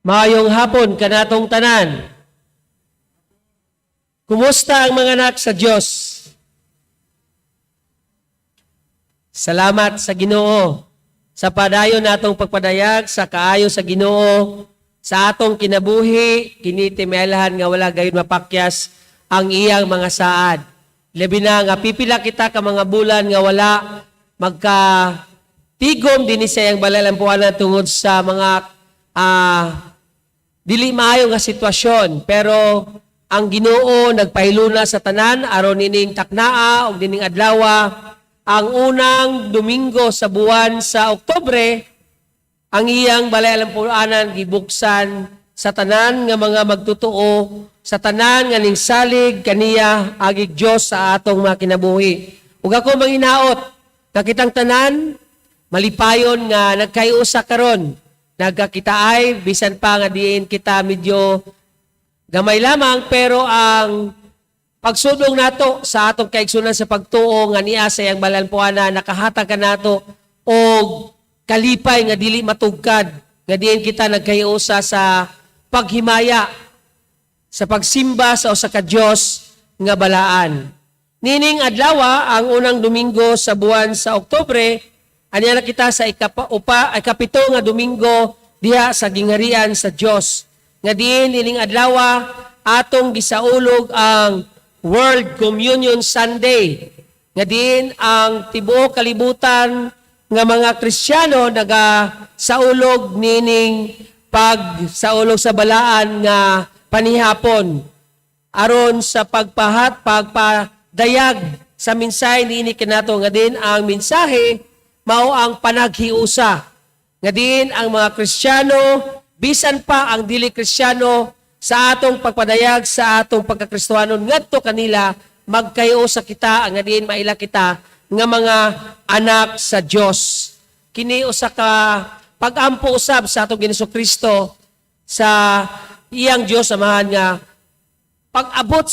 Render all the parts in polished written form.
Maayong hapon kanatong tanan. Kumusta ang mga anak sa Dios? Salamat sa Ginoo sa padayon natong pagpadayag sa kaayo sa Ginoo sa atong kinabuhi. Kini timailhan nga wala gayud mapakyas ang iyang mga saad. Labi na nga pipila kita ka mga bulan nga wala magka tigom dinhi sa iyang balay alampuanan tungod sa mga dili maayo nga sitwasyon, pero ang Ginoo nagpahiluna sa tanan aron nining taknaa og nining adlawa, ang unang Domingo sa buwan sa Oktubre, ang iyang balay alampuanan gibuksan sa tanan nga mga magtotoo, sa tanan nga ning salig kaniya agig Dios sa atong mga kinabuhi. Ug ako manginaot nga kitang tanan malipayon nga nagkaiusa karon, nagkakitaay bisan pa nga diin kita medyo gamay lamang, pero ang pagsudong nato sa atong kaigsunan sa pagtuo nga niya sa iyang balampuanan nakahatag kanato og kalipay nga dili matugkad, nga diin kita nagkaiusa sa paghimaya sa pagsimba sa usa ka Dios nga balaan. Nining adlaw, ang unang Domingo sa buwan sa Oktubre, aniya na kita sa ikapito nga Domingo diha sa gingharian sa Dios. Nga diin ining adlaw atong gisaulog ang World Communion Sunday. Nga diin ang tibuok kalibutan nga mga Kristiyano naga saulog nining pagsaulog sa balaan nga panihapon aron sa pagpadayag sa mensahe niini kanato, nga din ang mensahe mao ang panaghiusa, nga diin ang mga Kristiyano bisan pa ang dili Kristiyano, sa atong pagpadayag sa atong pagkakristohanon ngadto kanila, magkahiusa kita, nga diin maila kita nga mga anak sa Dios. Kini usa ka pag-ampo usab sa atong Ginoong Kristo sa iyang Dios Amahan nga pag-abot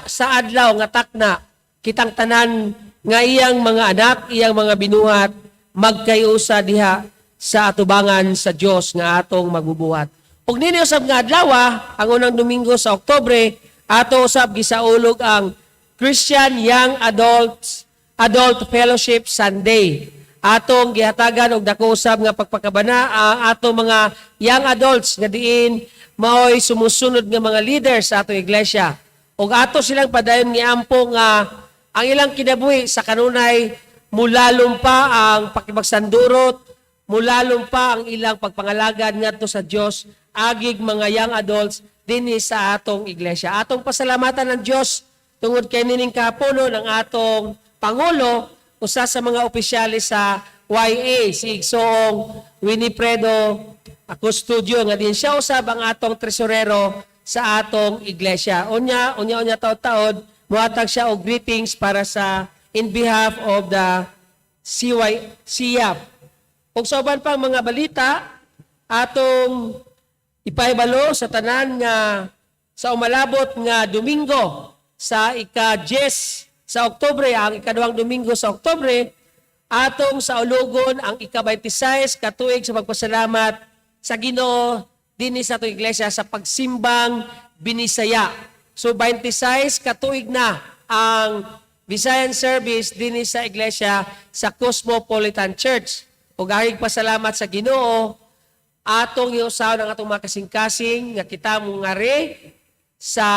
sa adlaw nga takna, kitang tanan nga iyang mga anak, iyang mga binuhat, magkayusa diha sa atubangan sa Dios nga atong magbubuhat. Ug nini usab nga adlaw, ang unang Domingo sa Oktubre, ato usab gisaulog ang Christian Young Adults Adult Fellowship Sunday. Atong gihatagan og dako usab nga pagpakabana ang atong mga young adults nga diin maoy sumusunod nga mga leaders sa atong iglesia. Ug ato silang padayon giampo nga ang ilang kinabuhi sa kanunay mulalom pa ang pakipagsandurot, mulalom pa ang ilang pagpangalagad ngadto sa Dios agig mga young adults dinhi sa atong iglesia. Atong pasalamatan ng Dios tungod kay nining kahaponon ang atong pangulo usa sa mga opisyales sa YA, si Igsoong Winifredo Custodio, nga din siya usab ang atong tresorero sa atong iglesia. Unya, unya, unya taod-taod, muhatag siya og greetings para sa in behalf of the CY, CYAP. Ug sa uban pang mga balita, atong ipahibalo sa tanan nga sa umalabot nga Domingo sa ika-10 sa Oktubre, ang ikaduhang Domingo sa Oktubre, atong saulugon ang ika-26 katuig sa pagpasalamat sa Ginoo dinhi sa atong iglesia sa pagsimbang Binisaya. So 26 katuig na ang Visayan service dinhi sa iglesia sa Cosmopolitan Church. Ug ahig pasalamat sa Ginoo, atong iusaw ng atong mga kasing-kasing nga kita mongari sa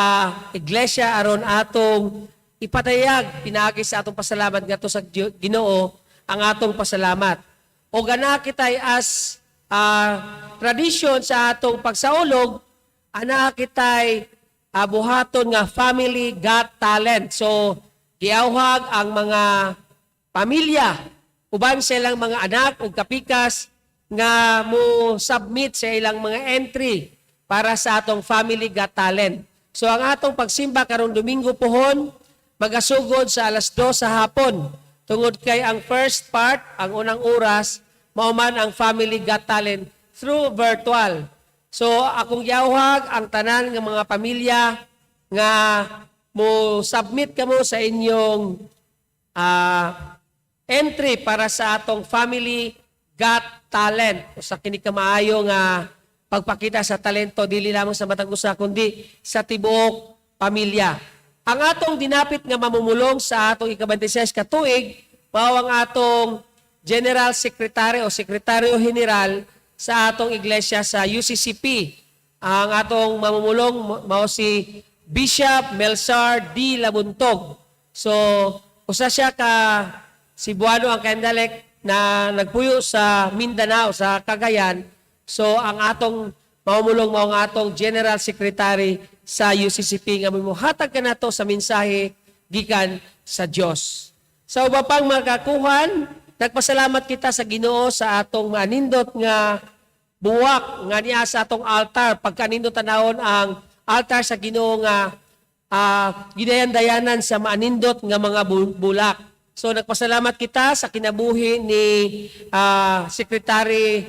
iglesia aron atong ipadayag pinaagi sa atong pasalamat ngadto sa Ginoo ang atong pasalamat. O gana kita as tradition sa atong pagsaulog, ana kitay buhaton nga Family Got Talent. So giawhag ang mga pamilya uban sa ilang mga anak ug kapikas nga mo submit sa ilang mga entry para sa atong Family Got Talent. So ang atong pagsimba karong Domingo pohon magasugod sa alas 2 sa hapon tungod kay ang first part, ang unang oras, mao man ang Family Got Talent through virtual. So akong giawhag ang tanan nga mga pamilya nga mo submit kamo sa inyong entry para sa atong Family Got Talent. Usa kini kamaayo nga pagpasalamat sa Ginoo. pagpakita sa talento dili lamang sa matag usa kundi sa tibuok pamilya. Ang atong dinapit nga mamumulong sa atong ika-26 ka tuig mao ang atong General Secretary o Sekretaryo General sa atong iglesia sa UCCP. Ang atong mamumulong mao si Bishop Melsar D. Labuntog. So, usa siya ka Cebuano ang kandalek na nagpuyo sa Mindanao, sa Cagayan. So, ang atong mamumulong mao ang atong General Secretary sa UCCP nga muhatag kanato sa mensahe gikan sa Dios. Sa uban pang makakuhan, nagpasalamat kita sa Ginoo sa atong manindot nga buwak nga niya sa atong altar. Pagkanindot tanawon ang altar sa Ginoo nga ginayan-dayanan sa maanindot nga mga bulak. So nagpasalamat kita sa kinabuhi ni Secretary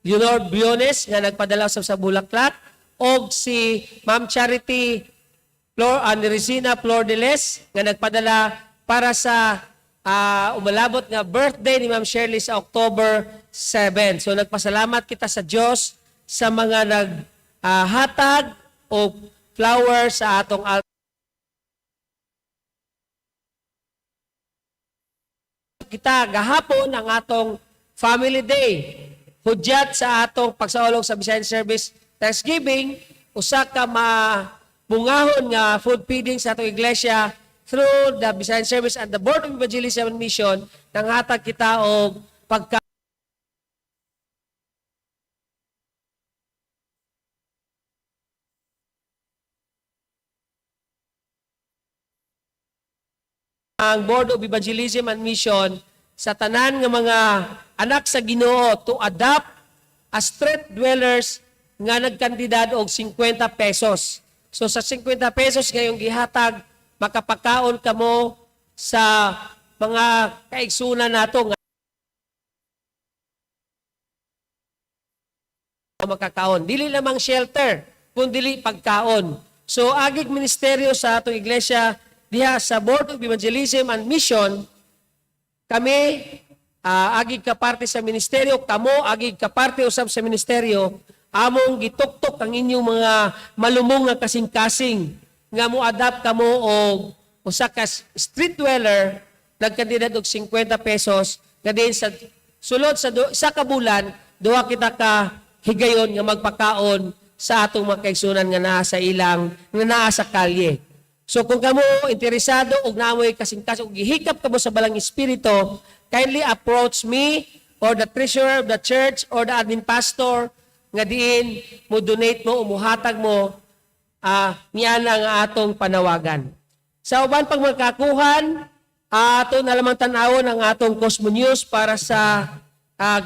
Leonor Biones nga nagpadala sa bulaklak og si Ma'am Charity Flor Resina Flor de Les nga nagpadala para sa umalabot nga birthday ni Ma'am Shirley sa October 7. So nagpasalamat kita sa Dios sa mga naghatag og flower sa atong altar. Kita gahapon ang atong Family Day. Hudyat sa atong pagsaulog sa Bisayan Service Thanksgiving, usa ka mabungahon nga food feeding sa atong iglesia through the Bisayan Service and the Board of Evangelism and Mission, nanghatag kita og pagka ang Board of Evangelism and Mission sa tanan nga mga anak sa Ginoo to adopt a street dwellers nga nagkandidad og 50 pesos. So sa 50 pesos ngayong gihatag, makapakaon kamo sa mga kaigsunan nato nga makakaon. Dili lamang shelter, kundi pagkaon. So agig ministeryo sa atong iglesia diha sa Board of Evangelism and Mission, kami agig kaparte sa ministeryo, kamo agig kaparte usab sa ministeryo, among gituktok ang inyong mga malumong nga kasing-kasing nga mo-adapt kamo og usa ka street dweller nagkandidad og 50 pesos nga diin sa sulod sa sa ka bulan duha kita ka higayon nga magpakaon sa atong mga kaigsunan nga naa sa ilang nga naa sa kalye. So kung kamo interesado og naamoy kasing-kasing og gihikap kamo sa balang espiritu, kindly approach me or the treasurer of the church or the admin pastor nga diin mo donate mo o muhatag mo niana nga atong panawagan. Sa uban pang magkakuhan, ato na lamang tan-awon ang atong Cosmo News para sa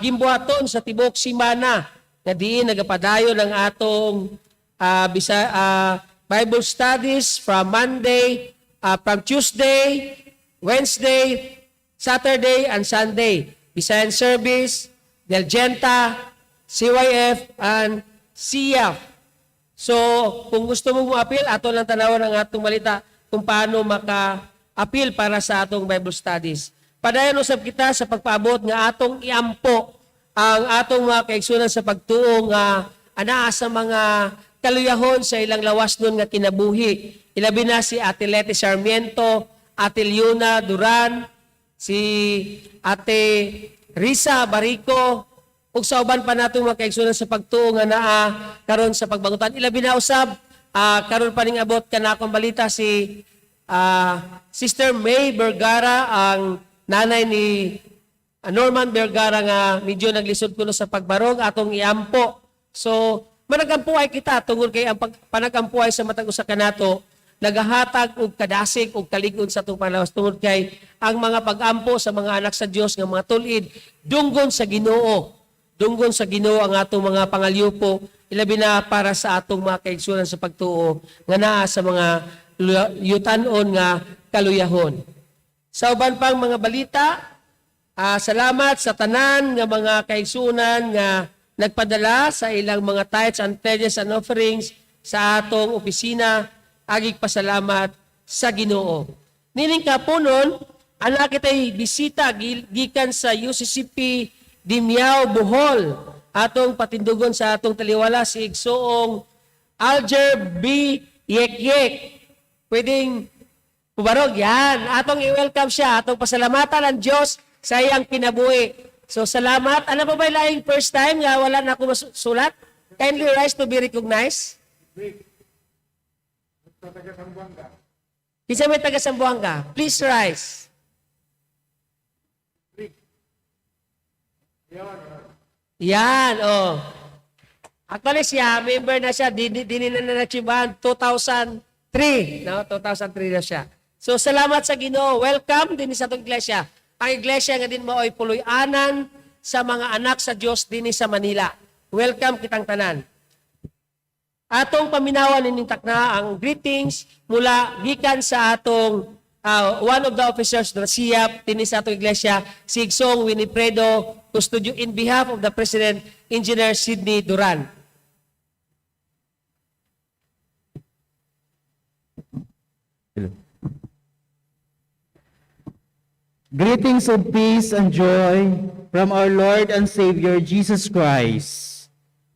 gimbuhaton sa tibuok simana nga diin nagapadayon ang atong Bible studies from Monday, from Tuesday, Wednesday, Saturday, and Sunday. Bisayan Service, Delgenta, CYF, and CF. So, kung gusto mong mo-appeal, ato lang tanawon ang atong balita kung paano maka-appeal para sa atong Bible studies. Padayon usab kita sa pagpaabot nga atong iampo ang atong mga kaigsunan sa pagtuo nga anaa sa mga kaluyahon sa ilang lawas nun nga kinabuhi. Ilabi na si Ate Leti Sarmiento, Ate Leona Duran, si Ate Risa Barico, ug sa uban pa natong mga kaigsunan sa pagtuo nga naa karon sa pagbangutan. Ilabi na usab karon pa ning abot kanakong balita si Sister May Vergara, ang nanay ni Norman Vergara nga medyo naglisod kuno sa pagbarog, atong iampo. So managampuay kita tungod kay ang panagampuay sa matag usa kanato nagahatag og kadasig og kalig-on sa atong panglawas tungod kay ang mga pag-ampo sa mga anak sa Dios nga mga tul-id dunggon sa Ginoo. Dunggon sa Ginoo ang atong mga pangalyupo, ilabi na para sa atong mga kaigsunan sa pagtuo nga naa sa mga yutan-on nga kaluyahon. Sa uban pang mga balita, salamat sa tanan nga mga kaigsunan nga nagpadala sa ilang mga tithes and pledges and offerings sa atong opisina. Agig pasalamat sa Ginoo. Nining kapunon, anak kita'y bisita gikan sa UCCP Dimiao, Bohol. Atong patindugon sa atong taliwala si Igsoong Alger B. Yekyek. Pwedeng pubarog. Yan. Atong i-welcome siya. Atong pasalamatan ang Diyos sa iyang kinabuhi. So, salamat. Ano pa ba yung laing first time nga wala na ako masulat? Kindly rise to be recognized. Kinsa may taga Zamboanga? Please rise. Yan, oh. Actually siya, member na siya, dini na nagsimbahan, 2003. No? 2003 na siya. So, salamat sa Ginoo. Welcome din sa atong iglesia. Ang iglesia nga din mao'y puloy-anan sa mga anak sa Dios dinhi sa Manila. Welcome kitang tanan. Atong paminawan nining takna ang greetings mula gikan sa atong one of the officers ng SIAP dinhi sa atong iglesia, si Igsoong Winifredo Custodio, in behalf of the President, Engineer Sidney Duran. Hello. Greetings of peace and joy from our Lord and Savior Jesus Christ.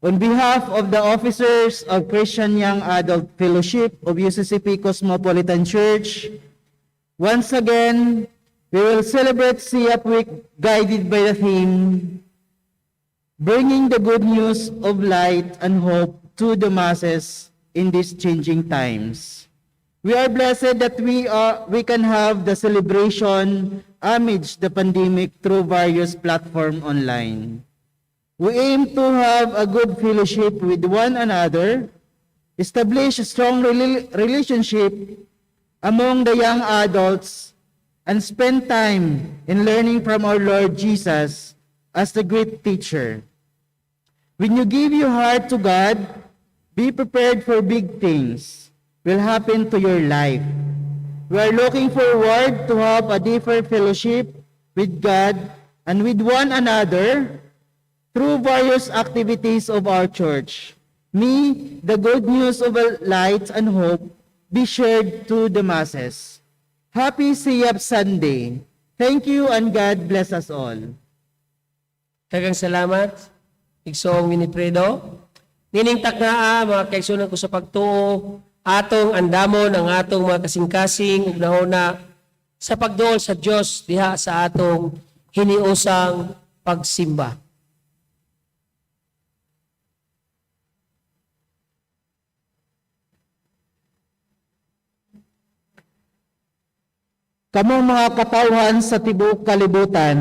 On behalf of the officers of Christian Young Adult Fellowship of UCCP Cosmopolitan Church, once again, we will celebrate SIAP Week guided by the theme, Bringing the Good News of Light and Hope to the Masses in These Changing Times. We are blessed that we can have the celebration amidst the pandemic through various platforms online. We aim to have a good fellowship with one another, establish a strong relationship among the young adults, and spend time in learning from our Lord Jesus as the great teacher. When you give your heart to God, be prepared for big things will happen to your life. We are looking forward to have a deeper fellowship with God and with one another through various activities of our church. May the good news of light and hope be shared to the masses. Happy Siyap Sunday. Thank you and God bless us all. Daghang salamat, Igsoong Winifredo. Nining taknaa, mga kaigsuonan ko sa pagtuo, atong andamon ang atong mga kasing-kasing ug nahuna sa pagduol sa Dios diha sa atong hiniusang pagsimba. Kamong mga katawhan sa tibuok kalibutan,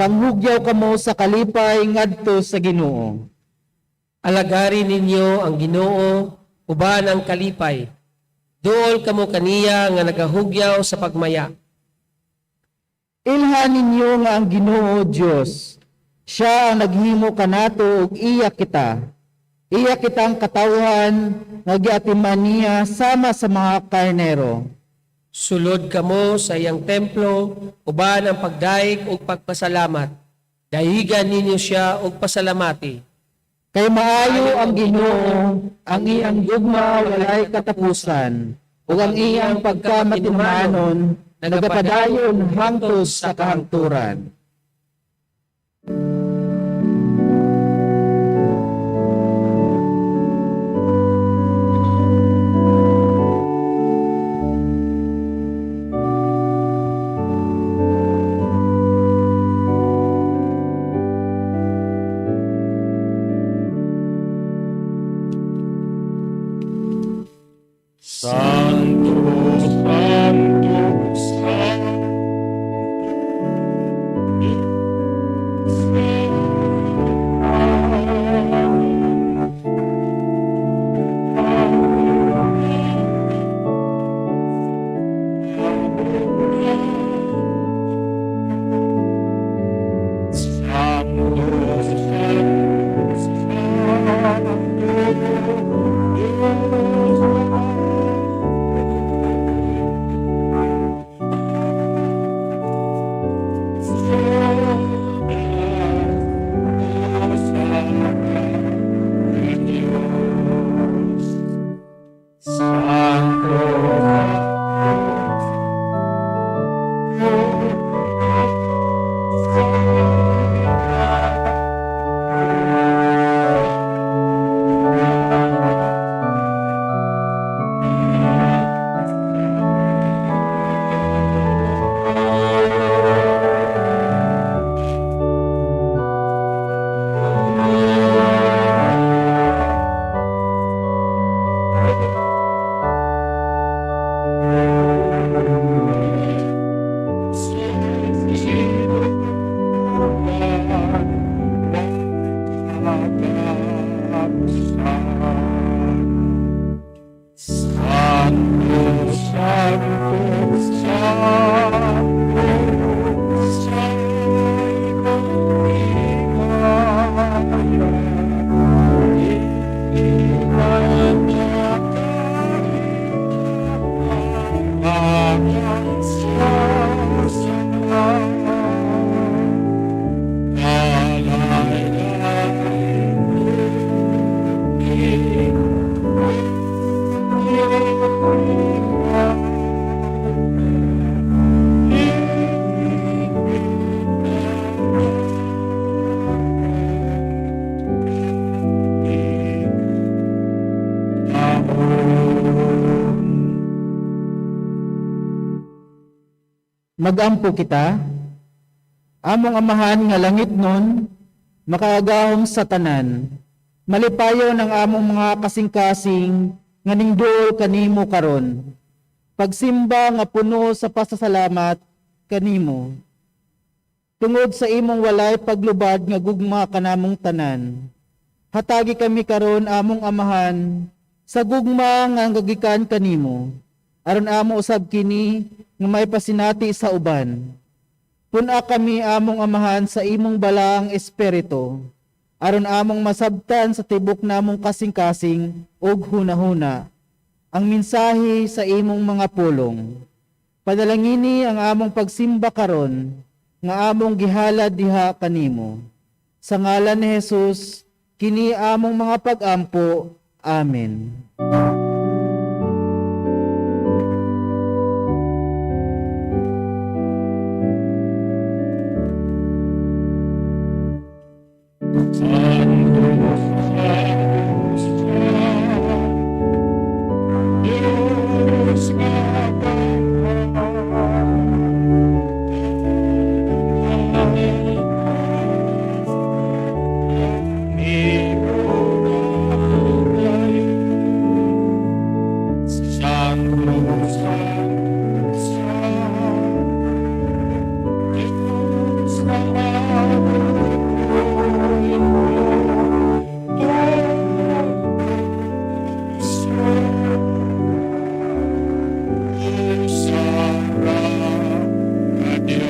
panghugyaw kamo sa kalipay ngadto sa Ginoo. Alagari ninyo ang Ginoo uban ang kalipay. Duol kamo kaniya nga nagahugyaw sa pagmaya. Ilhan ninyo nga ang Ginoo Dios. Siya ang naghimo kanato ug iya kita. Iya kitang katawhan nga giatiman niya sama sa mga karnero. Sulod kamo sa iyang templo uban ang pagdaig ug pagpasalamat. Dayigan ninyo siya ug pasalamati. Kay maayo ang Ginoo, ang iyang gugma walay katapusan, ug ang iyang pagkamatinumanon nagapadayon hangtod sa kahangturan. Santo, Santo, Santo. Santo, Santo, Santo, Dios. Magampo kita. Among Amahan nga langitnon, makaagahom sa tanan. Malipayon ang among mga kasing-kasing nga ningduol kanimo karon. Pagsimba nga puno sa pasasalamat kanimo. Tungod sa imong walay paglubad nga gugma kanamong tanan. Hatagi kami karon, among Amahan, sa gugma nga gagikan kanimo. Aron amo usab kini nga maipasinati sa uban. Pun-a kami, among Amahan, sa imong Balaang Espiritu aron among masabtan sa tibok namong kasing-kasing ug hunahuna ang mensahe sa imong mga pulong. Padalangini ang among pagsimba karon nga among gihalad diha kanimo. Sa ngalan ni Jesus, kini among mga pagampo. Amen. Santo, Santo, Santo, Diyos nga Santo, Santo, Santo, Diyos nga Diyos.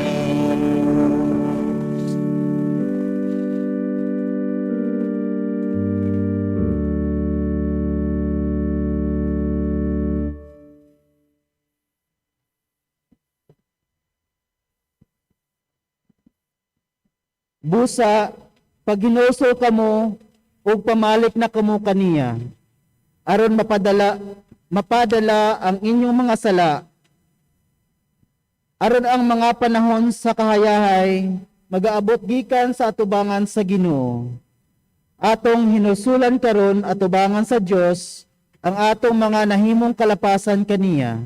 Busa, paghinulsol kamo ug pamalik na kamo kaniya, aron mapadala mapadala ang inyong mga sala, aron ang mga panahon sa kahayahay magaabot gikan sa atubangan sa Ginoo. Atong hinulsulan karon atubangan sa Dios ang atong mga nahimong kalapasan kaniya,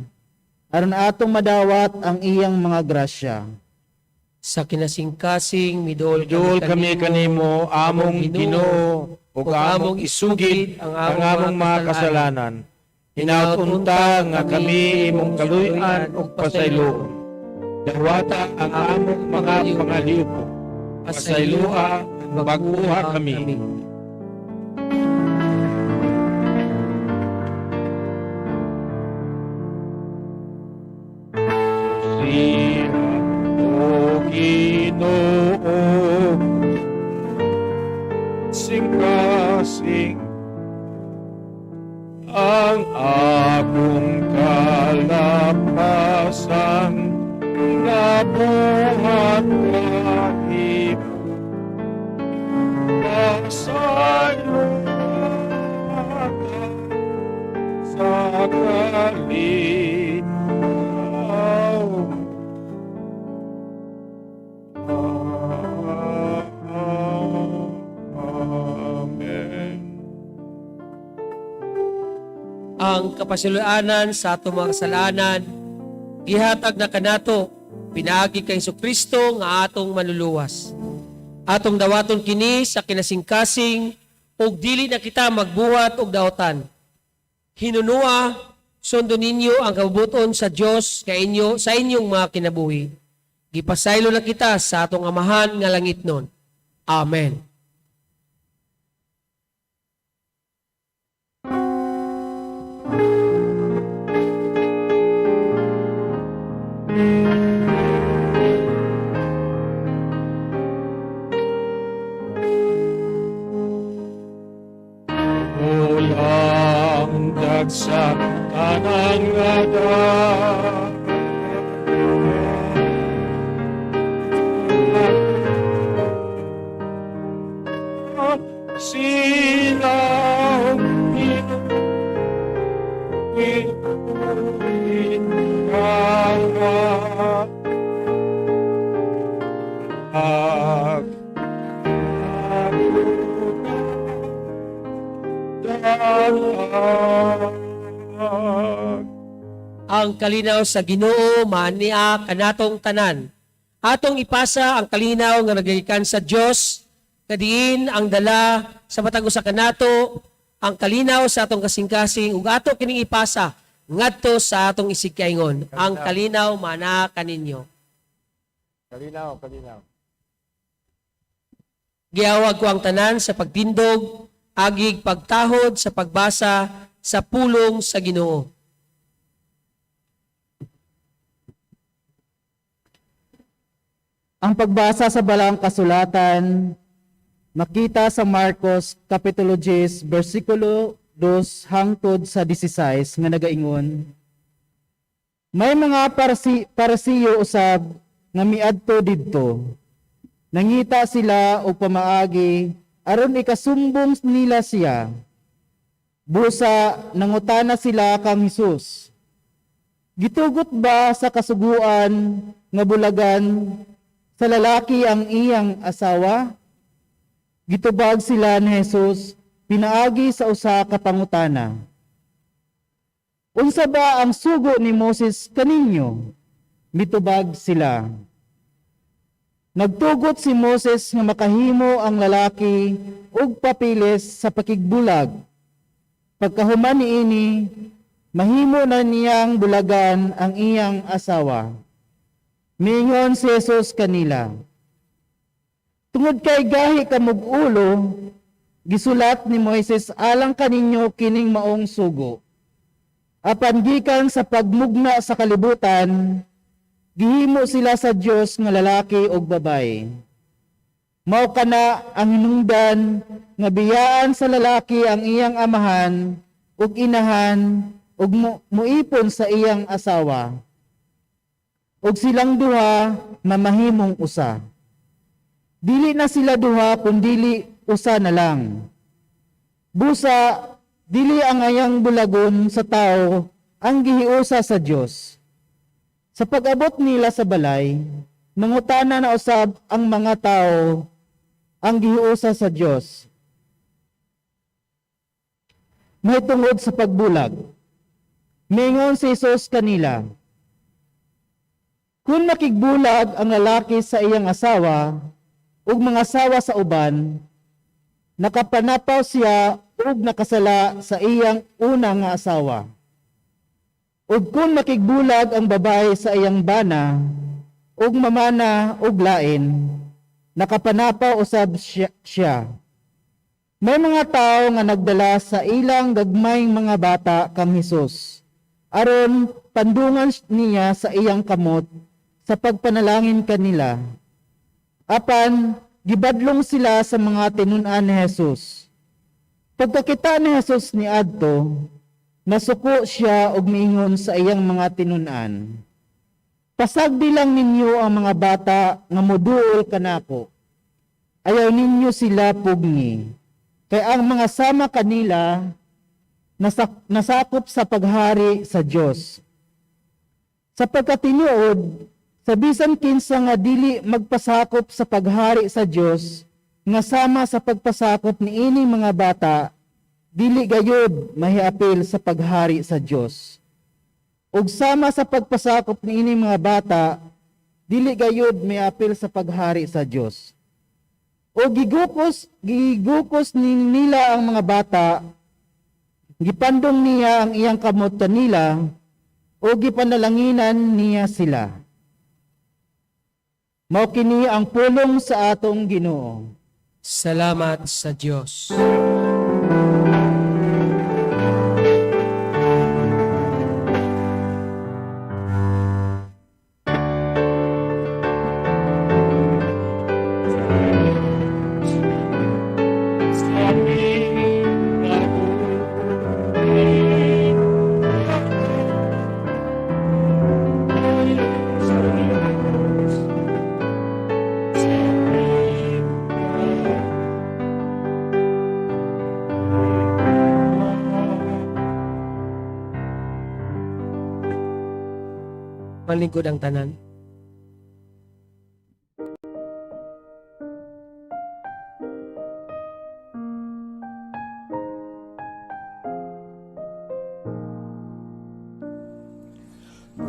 aron atong madawat ang iyang mga grasya. Sa kinasingkasing miduol Duol kami kanimo, among Ginoo, ug among isugid ang among mga kasalanan. Hinaut unta nga kami imong kaluy-an ug pasayloon. Dawata ang among mga pangalipo. Pasayloa, bag-uha kami. Siya, O Ginoo, sing-kasing ang akong kalapasan nga buhat kanimo. Pasayloa sa kalinaw. Amen. Ang kapasayloanan sa atong mga kasalanan gihatag na kanato pinaagi kay Kristo nga atong manluluwas. Atong dawaton kini sa kinasingkasing ug dili na kita magbuhat og daotan. Hinunua, sundon ninyo ang kabubut-on sa Dios nga inyo sa inyong mga kinabuhi. Gipasaylo na kita sa atong Amahan nga langitnon. Amen. Ulang dagsa tanan nga Sinaw. Ang kalinaw sa Ginoo maania kanatong tanan. Atong ipasa ang kalinaw nga nagagikan sa Dios, kadiin ang dala sa matag usa kanato ang kalinaw sa atong kasing-kasing ug ato kining ipasa ngadto sa atong isigkaingon. Ang kalinaw maanaa kaninyo. Kalinaw, kalinaw. Giawag ko ang tanan sa pagtindog, agig pagtahod sa pagbasa sa pulong sa Ginoo. Ang pagbasa sa Balaang Kasulatan makita sa Marcos Kapitulo 10, versikulo 2 hangtod sa 16 nga nagaingon: May mga Parisiyo usab nga miadto didto. Nangita sila og pamaagi aron ikasumbong nila siya. Busa nangutana sila kang Hesus: "Gitugot ba sa kasuguan nga bulagan sa lalaki ang iyang asawa?" Gitubag sila ni Jesus pinaagi sa usa ka pangutana. "Unsa ba ang sugo ni Moses kaninyo?" Mitubag sila. "Nagtugot si Moses nga makahimo ang lalaki og papeles sa pakigbulag. Pagkahuman niini, mahimo na niyang bulagan ang iyang asawa." Miingon si Jesus kanila, "Tungod kay gahi kamog ulo, gisulat ni Moises alang kaninyo kining maong sugo. Apan gikan sa pagmugna sa kalibutan, gihimo sila sa Dios nga lalaki ug babaye. Mao kana ang hinungdan nga biyaan sa lalaki ang iyang amahan ug inahan ug muipon sa iyang asawa. Ug silang duha mamahimong usa. Dili na sila duha kundili usa na lang. Busa dili ang ayang bulagon sa tao ang gihiusa sa Dios." Sa pag-abot nila sa balay, nangutana na usab ang mga tao ang gihiusa sa Dios mahitungod sa pagbulag. Mingon si Jesus kanila, "Kung makigbulag ang lalaki sa iyang asawa ug mangasawa sa uban, nakapanapaw siya ug nakasala sa iyang una nga asawa. Ug kung makigbulag ang babae sa iyang bana ug mamana og lain, nakapanapaw usab siya." May mga tao nga nagdala sa ilang gagmayng mga bata kang Hesus aron pandungan niya sa iyang kamot sa pagpanalangin kanila. Apan gibadlong sila sa mga tinun-an ni Jesus. Pagkakita ni Jesus niadto, nasuko siya og miingon sa iyang mga tinun-an, "Pasagdi lang ninyo ang mga bata nga moduol kanako. Ayaw ninyo sila pugngi. Kay ang mga sama kanila nasakop sa paghari sa Dios. Sa pagkatinuod, sa bisan kinsa nga dili magpasakop sa paghari sa Dios nga sama sa pagpasakop niining mga bata, dili gayud mahiapil sa paghari sa Dios. Ug sama sa pagpasakop niining mga bata, dili gayud miapil sa paghari sa Dios." O gigukos ni nila ang mga bata, gipandong niya ang iyang kamot kanila, o gipanalanginan niya sila. Mao kini ang pulong sa atong Ginoo. Salamat sa Dios. Sa aming mabuhi. Sa Diyos, sa aming Manlingkod ang tanan.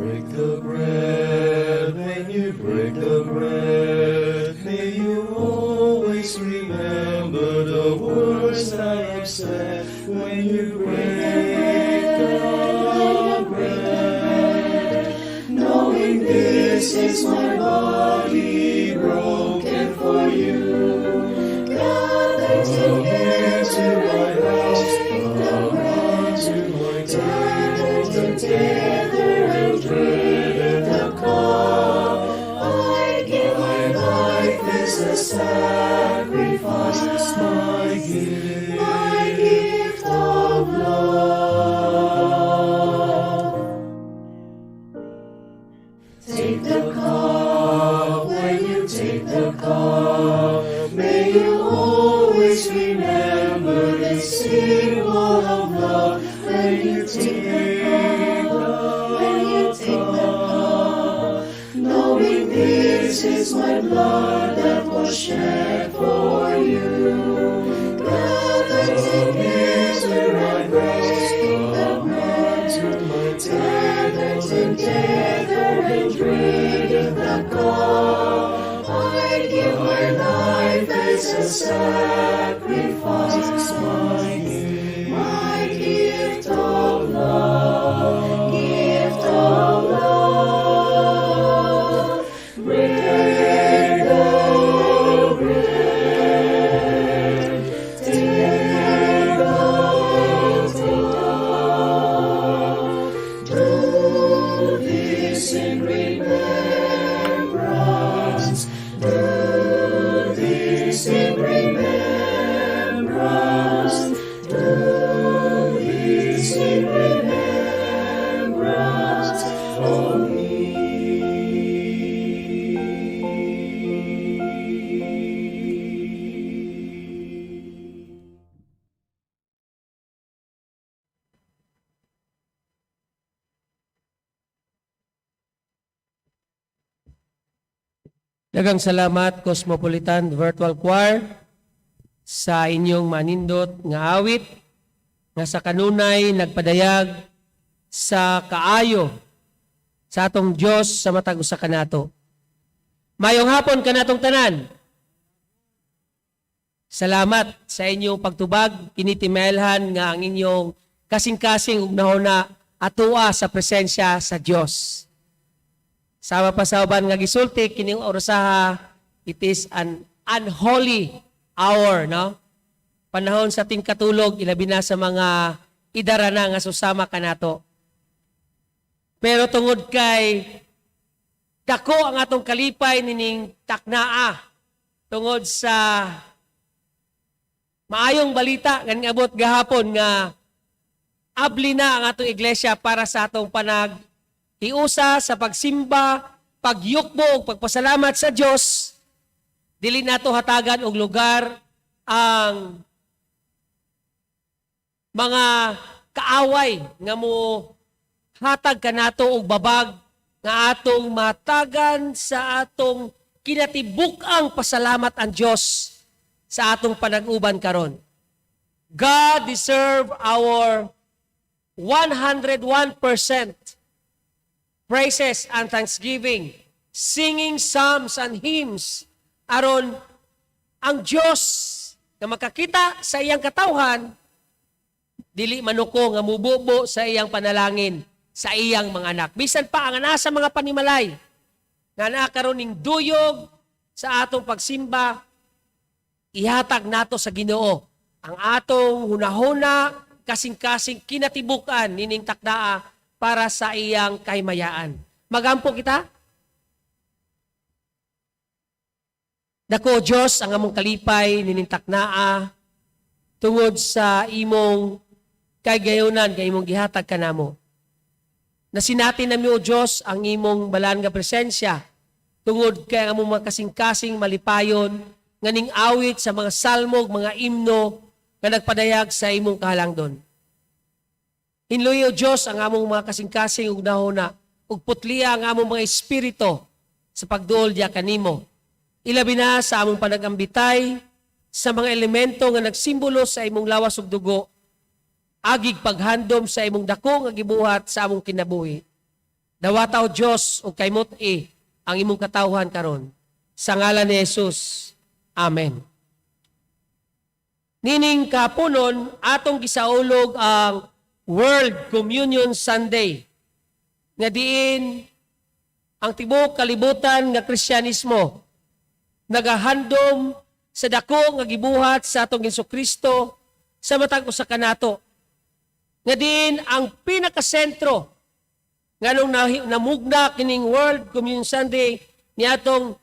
Break the bread, when you break the bread, may you always remember the words I have said. When you break the bread, knowing this is my body broken for you. Gather together my house, come to my table together and drink the cup. I give my life as a sacrifice, my gift of love. Take the cup, when you take the cup, may you always remember the symbol of love. When you take the cup, when you take the cup, knowing this is my blood that was shed for you. Gather together and break the bread, gather together and drink the cup. I give my life as a sacrifice, my gift of love, gift of love. Break the bread, take the cup. Do this in remembrance. Do this in remembrance. Do this in remembrance of me. Daghang salamat, Cosmopolitan Virtual Choir, sa inyong manindot nga awit nga sa kanunay nagpadayag sa kaayo sa atong Dios sa matag usa kanato. Maayong hapon kanatong tanan. Salamat sa inyong pagtubag, kini timailhan nga ang inyong kasing-kasing ug hunahuna atoa sa presensya sa Dios. Sama pa sa uban nga gisulti kining orasaha, it is an unholy hour, no? Panahon sa tingkatulog, ilabi na sa mga idara na nga susama kanato. Pero tungod kay dako ang atong kalipay nining taknaa tungod sa maayong balita nga niabot gahapon nga abli na ang atong iglesia para sa atong panag hiusa sa pagsimba, pagyukbo ug pagpasalamat sa Dios. Dili nato hatagan og lugar ang mga kaaway nga mo hatag kanato og babag nga atong matagan sa atong kinatibuk-ang pasalamat ang Dios sa atong panag-uban karon. God deserve our 101% praises and thanksgiving, singing psalms and hymns aron ang Dios nga makakita sa iyang katawhan dili manuko nga mububo sa iyang panalangin sa iyang mga anak. Bisan pa ang nasa mga panimalay nga naa karon ning duyog sa atong pagsimba, ihatag nato sa Ginoo ang atong hunahuna, kasing-kasing, kinatibukan nining takdaa para sa iyang kahimayaan. Magampo kita. Dako Dios ang among kalipay nining taknaa tungod sa imong kagayonan nga imong gihatag kanamo. Nasinati nami, O Dios, ang imong balaan nga presensya tungod kay ang among mga kasing-kasing malipayon nga ning awit sa mga salmo ug mga imno nga nagpadayag sa imong kahalangdon. Hinluyi, O Dios, ang among mga kasing-kasing ug hunahuna ug putlia ang among mga espiritu sa pagduol diha kanimo. Ilabi na sa among panagambitay sa mga elemento nga nagsimbolo sa imong lawas ug dugo, agig paghandom sa imong dako nga gibuhat sa among kinabuhi. Dawata, O Dios, ug kahimuti ang imong katawhan karon. Sa ngalan ni Jesus. Amen. Nining kahaponon, atong gisaulog ang World Communion Sunday, nga diin ang tibuok kalibutan nga Kristyanismo nagahandom sa dako nga gibuhat sa atong Hesus Kristo sa matag usa kanato. Nga diin ang pinakasentro nganong namugna kining World Communion Sunday niadtong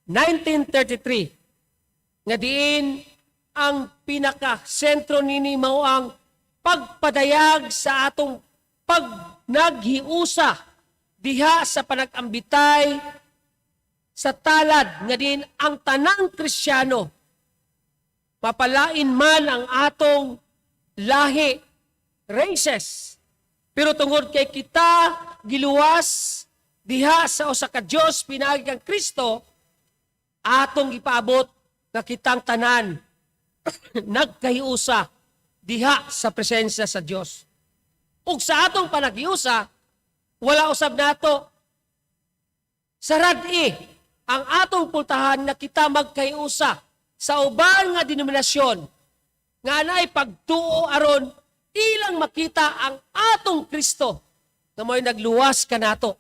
1933, nga diin ang pinakasentro nini mao ang pagpadayag sa atong pagnaghiusa diha sa panag-ambitay sa talad, nga diin ang tanang Kristiyano, mapalain man ang atong lahi, races, pero tungod kay kita giluwas diha sa usa ka Dios pinaagi kang Kristo, atong gipaabot nga kitang tanan nagkahiusa diha sa presensya sa Dios. Ug sa atong panaghiusa, wala usab nato sarad-i ang atong pultahan na kita magkahiusa sa uban nga denominasyon nga anay pagtuo aron ilang makita ang atong Kristo nga mo'y nagluwas kanato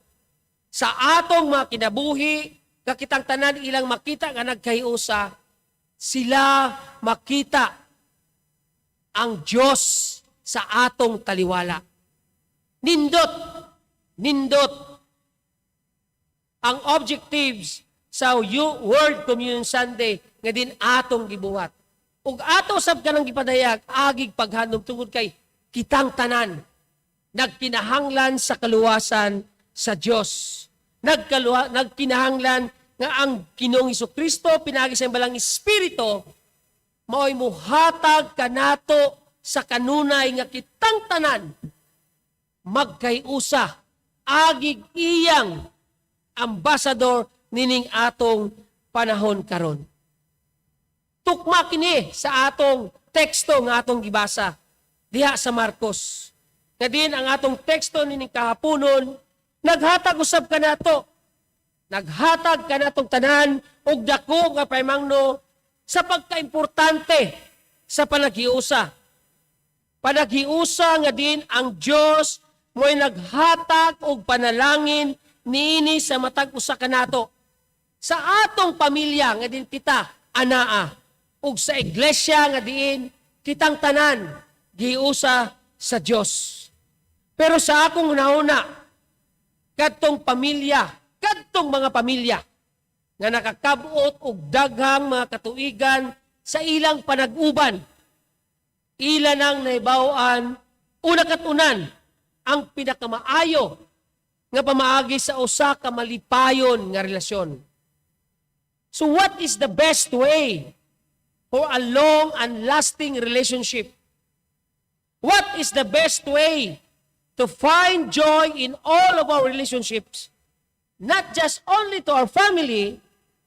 sa atong mga kinabuhi, nga kitang tanan ilang makita nga nagkahiusa sila, makita ang Diyos sa atong taliwala. Nindot, nindot ang objectives sa World Communion Sunday nga diin atong gibuhat. Ug ato sab kanang gipadayag agig paghandom tungod kay kitang tanan nagkinahanglan sa kaluwasan sa Dios. Nagkinahanglan nga ang Ginoong Kristo pinaagi sa iyang Balaang Espiritu mao'y muhatag kanato sa kanunay nga kitang tanan magkaiusa agig iyang ambasador nining atong panahon karon. Tukma kini sa atong teksto nga atong gibasa diha sa Marcos. Nga diin ang atong teksto nining kahaponon naghatag usab kanato. Naghatag kanatong tanan og dako nga paimangno sa pagkaimportante sa panaghiusa. Panaghiusa nga diin ang Dios mo'y naghatag og panalangin niini sa matag usa kanato. Sa atong pamilya nga diin kita anaa ug sa iglesia nga diin kitang tanan giusa sa Dios. Pero sa akong hunahuna, kadtong pamilya, kadtong mga pamilya nga nakakabot og daghang mga katuigan sa ilang panag-uban, ila nang nahibaw-an una katunan ang pinakamaayo nga pamaagi sa usa ka malipayon nga relasyon. So what is the best way for a long and lasting relationship? What is the best way to find joy in all of our relationships? Not just only to our family,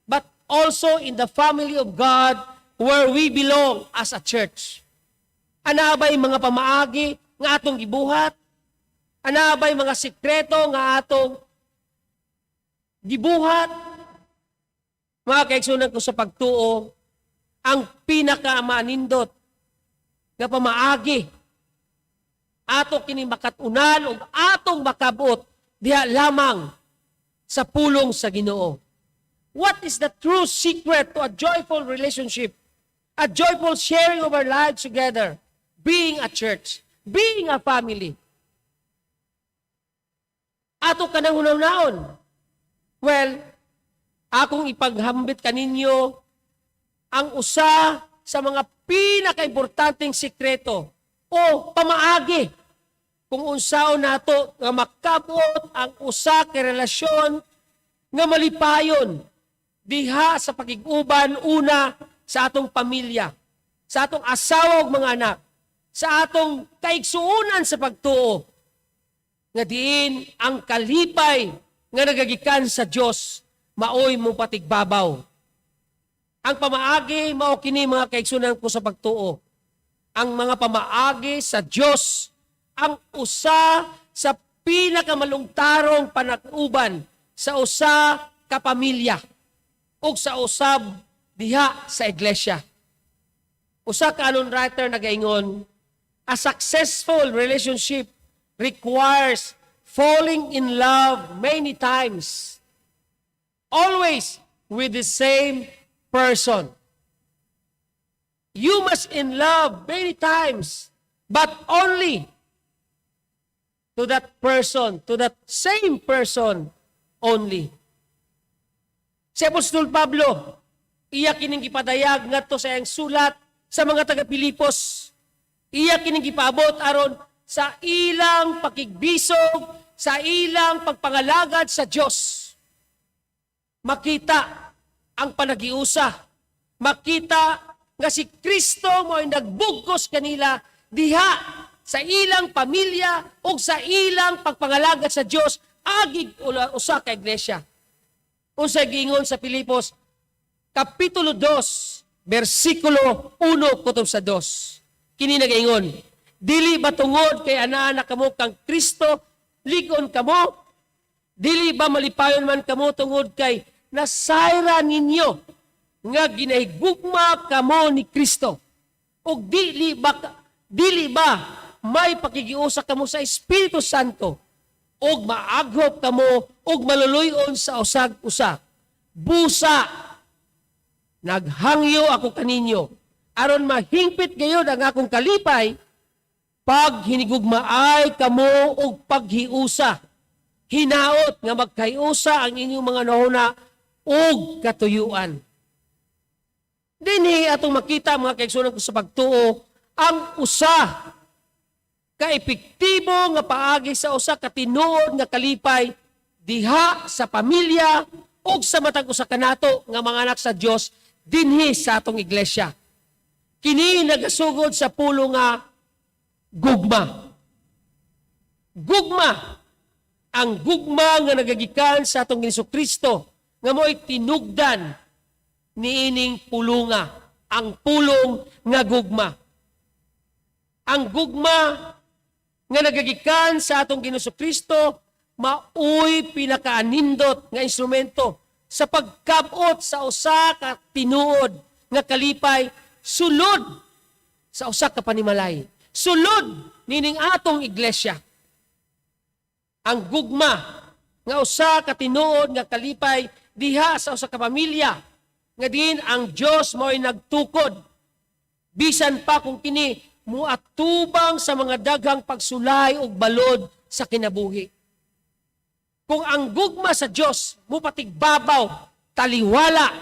but also in the family of God where we belong as a church. Ana ba'y mga pamaagi nga atong gibuhat? Ana ba'y mga sikreto nga atong gibuhat? Mga kaigsunan ko sa pagtuo, ang pinakamanindot nga pamaagi ato kini makat-unan ug atong makabot diha lamang sa pulong sa Ginoo. What is the true secret to a joyful relationship? A joyful sharing of our lives together, being a church, being a family. Ato kanang hunahunaon. Well, akong ipaghambit kaninyo ang usa sa mga pinakaimportanteng sikreto o pamaagi kung unsaon nato nga makabot ang usa ka relasyon nga malipayon diha sa pakig-uban, una sa atong pamilya, sa atong asawa ug mga anak, sa atong kaigsuonan sa pagtuo, nga diin ang kalipay nga nagagikan sa Dios maoy mo patigbabaw. Ang pamaagi mao kini, mga kaigsunan ko sa pagtuo. Ang mga pamaagi sa Dios ang usa sa pinakamalungtarong panag-uban sa usa ka pamilya ug sa usab diha sa iglesia. Usa ka anon writer nagaingon, "A successful relationship requires falling in love many times, always with the same person." You must in love many times, but only to that person, to that same person only. Si Apostol Pablo, iya kining gipadayag ngadto sa iyang sulat sa mga taga-Pilipos. Iya kining gipaabot aron sa ilang pakigbisog, sa ilang pagpangalagad sa Dios. Makita ang panagiusa. Makita nga si Kristo mo'y nagbugkos kanila diha sa ilang pamilya o sa ilang pagpangalagad sa Dios agig usa ka iglesia. Unsa giingon sa Pilipos kapitulo 2 bersikulo 1 kutob sa 2? Kini nagaingon, "Dili ba tungod kay anaa na kamo kang Kristo lig-on kamo? Dili ba malipayon man kamo tungod kay nasayran ninyo nga ginahigugma kamo ni Kristo? Ug dili ba may pakigiusa kamo sa Espiritu Santo ug maaghop kamo ug maluluy-on sa usag usa? Busa naghangyo ako kaninyo aron mahingpit gayud ang akong kalipay pag hinigugmaay kamo og paghiusa. Hinaot nga magkahiusa ang inyong mga hunahuna ug katuyuan." Dinhi atong makita, mga kaigsuonan ko sa pagtuo, ang usa ka epektibo nga paagi sa usa ka tinuod nga kalipay diha sa pamilya ug sa matag usa kanato nga mga anak sa Dios dinhi sa atong iglesia. Kini nagasugod sa pulong nga gugma. Gugma. Ang gugma nga nagagikan sa atong Hesus Kristo nga mo'y tinugdan niining pulunga, ang pulong nga gugma. Ang gugma nga nagagikan sa atong Ginoong Kristo maoy pinakaanindot nga instrumento sa pagkabot sa usa ka tinuod nga kalipay sulod sa usa ka panimalay, sulod nining atong iglesia. Ang gugma nga usa ka tinuod nga kalipay diha sa usa ka pamilya nga diin ang Dios mo'y nagtukod, bisan pa kung kini muatubang sa mga daghang pagsulay ug balod sa kinabuhi. Kung ang gugma sa Dios mupatigbabaw, taliwala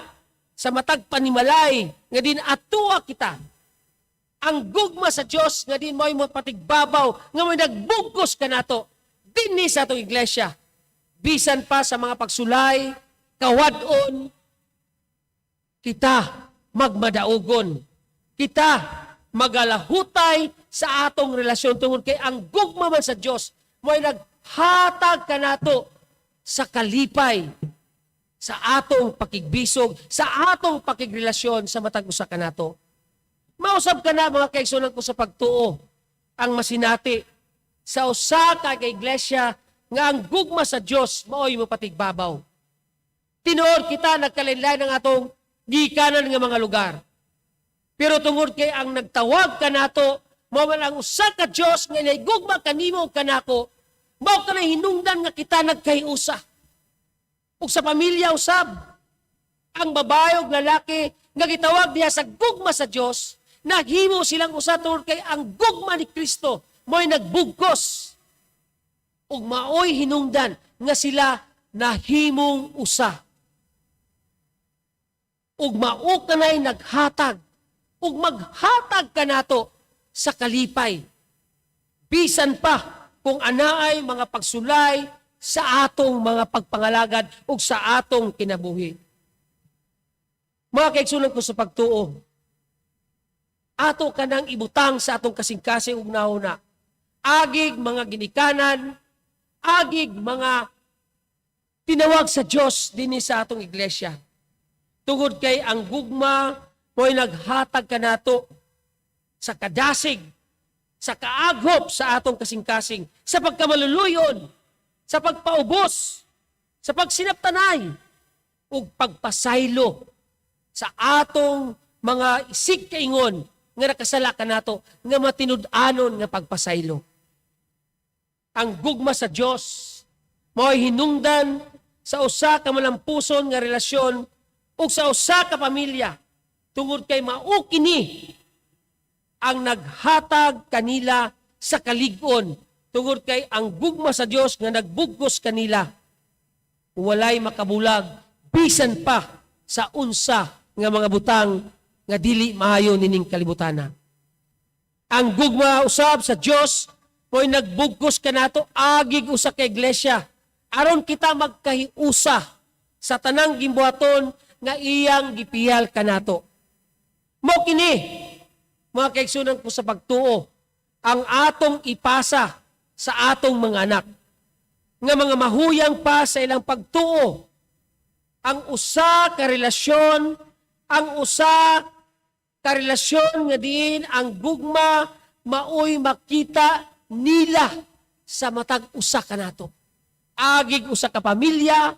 sa matag panimalay nga din atua kita. Ang gugma sa Dios nga din mo'y mupatigbabaw nga mo'y nagbugkos kanato dinhi sa atong iglesia. Bisan pa sa mga pagsulay, kawad-on, kita magmadaugon. Kita magalahutay sa atong relasyon tungod kay ang gugma man sa Dios mo'y naghatag kanato sa kalipay sa atong pakigbisog, sa atong pakigrelasyon sa matag usa kanato. Mausab kana, mga kaigsuonan ko sa pagtuo, ang masinati sa usa ka iglesia nga ang gugma sa Dios maoy mopatigbabaw. Tinuod kita nagkalain ng atong gikanan nga mga lugar. Pero tungod kay ang nagtawag kanato mao man ang usa ka Dios nga gugma kanimo ug kanako, mao kanay hinungdan nga kita nagkahiusa. Ug sa pamilya usab, ang babae ug lalaki nga gitawag diha sa gugma sa Dios, naghimo silang usa tungod kay ang gugma ni Kristo mo'y nagbugkos ug maoy hinungdan nga sila nahimong usa. Ug mao kanay naghatag ug maghatag kanato sa kalipay. Bisan pa kung anaay mga pagsulay sa atong mga pagpangalagad ug sa atong kinabuhi. Mga kaigsuonan ko sa pagtuo, ato kanang ibutang sa atong kasing-kasing ug hunahuna. Agig mga ginikanan, agig mga tinawag sa Dios dinhi sa atong iglesia. Tungod kay ang gugma mo'y naghatag kanato sa kadasig, Sa kaaghop sa atong kasing-kasing, sa pagkamaluluyon, sa pagpaubos, sa pagsinaptanay, ug pagpasaylo sa atong mga isig kaingon nga nakasala kanato nga matinud-anon nga pagpasaylo. Ang gugma sa Dios mao'y hinungdan sa usa ka malampuson nga relasyon ug sa usa ka pamilya tungod kay mao kini ang naghatag kanila sa kalig-on, tungod kay ang gugma sa Dios nga nagbugkos kanila, walay makabulag bisan pa sa unsa nga mga butang nga dili maayo nining kalibutana. Ang gugma usab sa Dios mo'y nagbugkos kanato agig usa ka iglesia aron kita magkahiusa sa tanang gimbuhaton nga iyang gipiyal kanato. Mao kini, mga kaigsunan ko sa pagtuo, ang atong ipasa sa atong mga anak nga mga mahuyang pa sa ilang pagtuo, ang usa ka relasyon, ang usa ka relasyon nga diin ang gugma maoy makita nila sa matag usa kanato agig usa ka pamilya,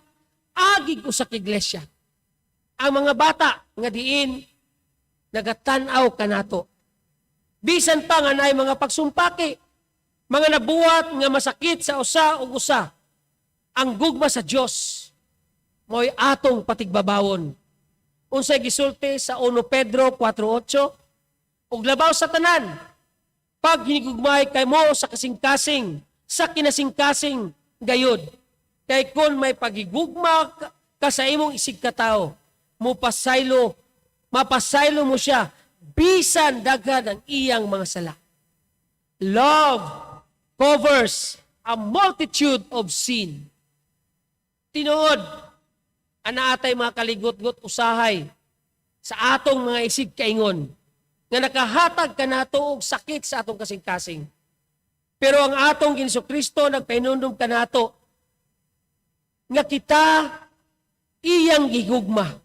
agig usa ka iglesia. Ang mga bata nga diin nagatan-aw kanato, bisan pa nga naay mga pagsumpaki, mga nabuhat nga masakit sa usa ug usa, ang gugma sa Dios mo'y atong patigbabawon. Unsay gisulti sa 1 Pedro 4:8? "Ug labaw sa tanan, pag hinigugmay kamo sa kasing-kasing, sa kinasing-kasing gayod. Kay kung may pagigugma ka sa imong isig katao, mupasaylo, mapasaylo mo siya bisan daghan ang iyang mga sala." Love covers a multitude of sin. Tinuod, anaa tay mga kaligot-got usahay sa atong mga isig kaingon nga nakahatag kanato og sakit sa atong kasing-kasing. Pero ang atong Ginoong Kristo nagpahinumdom kanato nga kita iyang gigugma.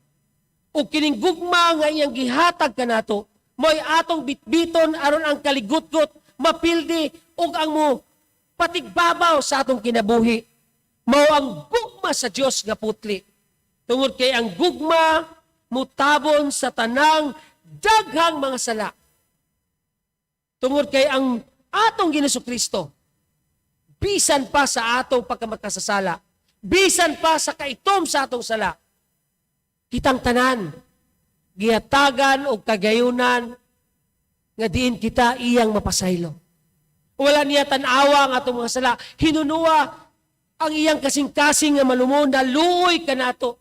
Ug kining gugma nga iyang gihatag kanato mo'y atong bitbiton aron ang kaligutgot mapildi ug ang mo patigbabaw sa atong kinabuhi mao ang gugma sa Dios nga putli. Tungod kay ang gugma mutabon sa tanang daghang mga sala. Tungod kay ang atong Ginoong Kristo, bisan pa sa atong pagkamakasasala, bisan pa sa kaitom sa atong sala, kitang tanan gihatagan og kagayunan nga diin kita iyang mapasaylo. Wala niya tan-awa ang atong mga sala. Hinunua ang iyang kasing-kasing nga malumon na luoy kanato.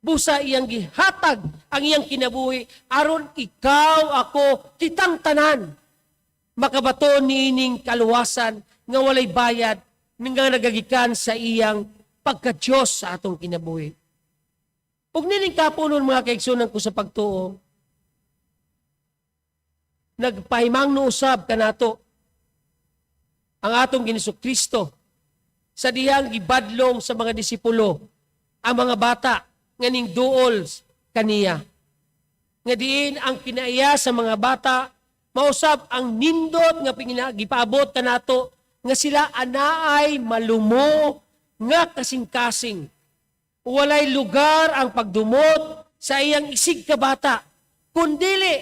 Busa iyang gihatag ang iyang kinabuhi aron ikaw, ako, kitang tanan makabaton niining kaluwasan nga walay bayad nga nagagikan sa iyang pagka-Diyos sa atong kinabuhi. Ug nining kapunon, mga kaigsunan ko sa pagtuo, nagpahimangno usab kanato ang atong Ginoong Kristo sa dihang gibadlong sa mga disipulo ang mga bata nga ning duol kaniya. Nga diin ang kinaiya sa mga bata mausab ang nindot nga gipaabot kanato nga sila anaay malumo nga kasing-kasing. Walay lugar ang pagdumot sa iyang isig ka bata, kundili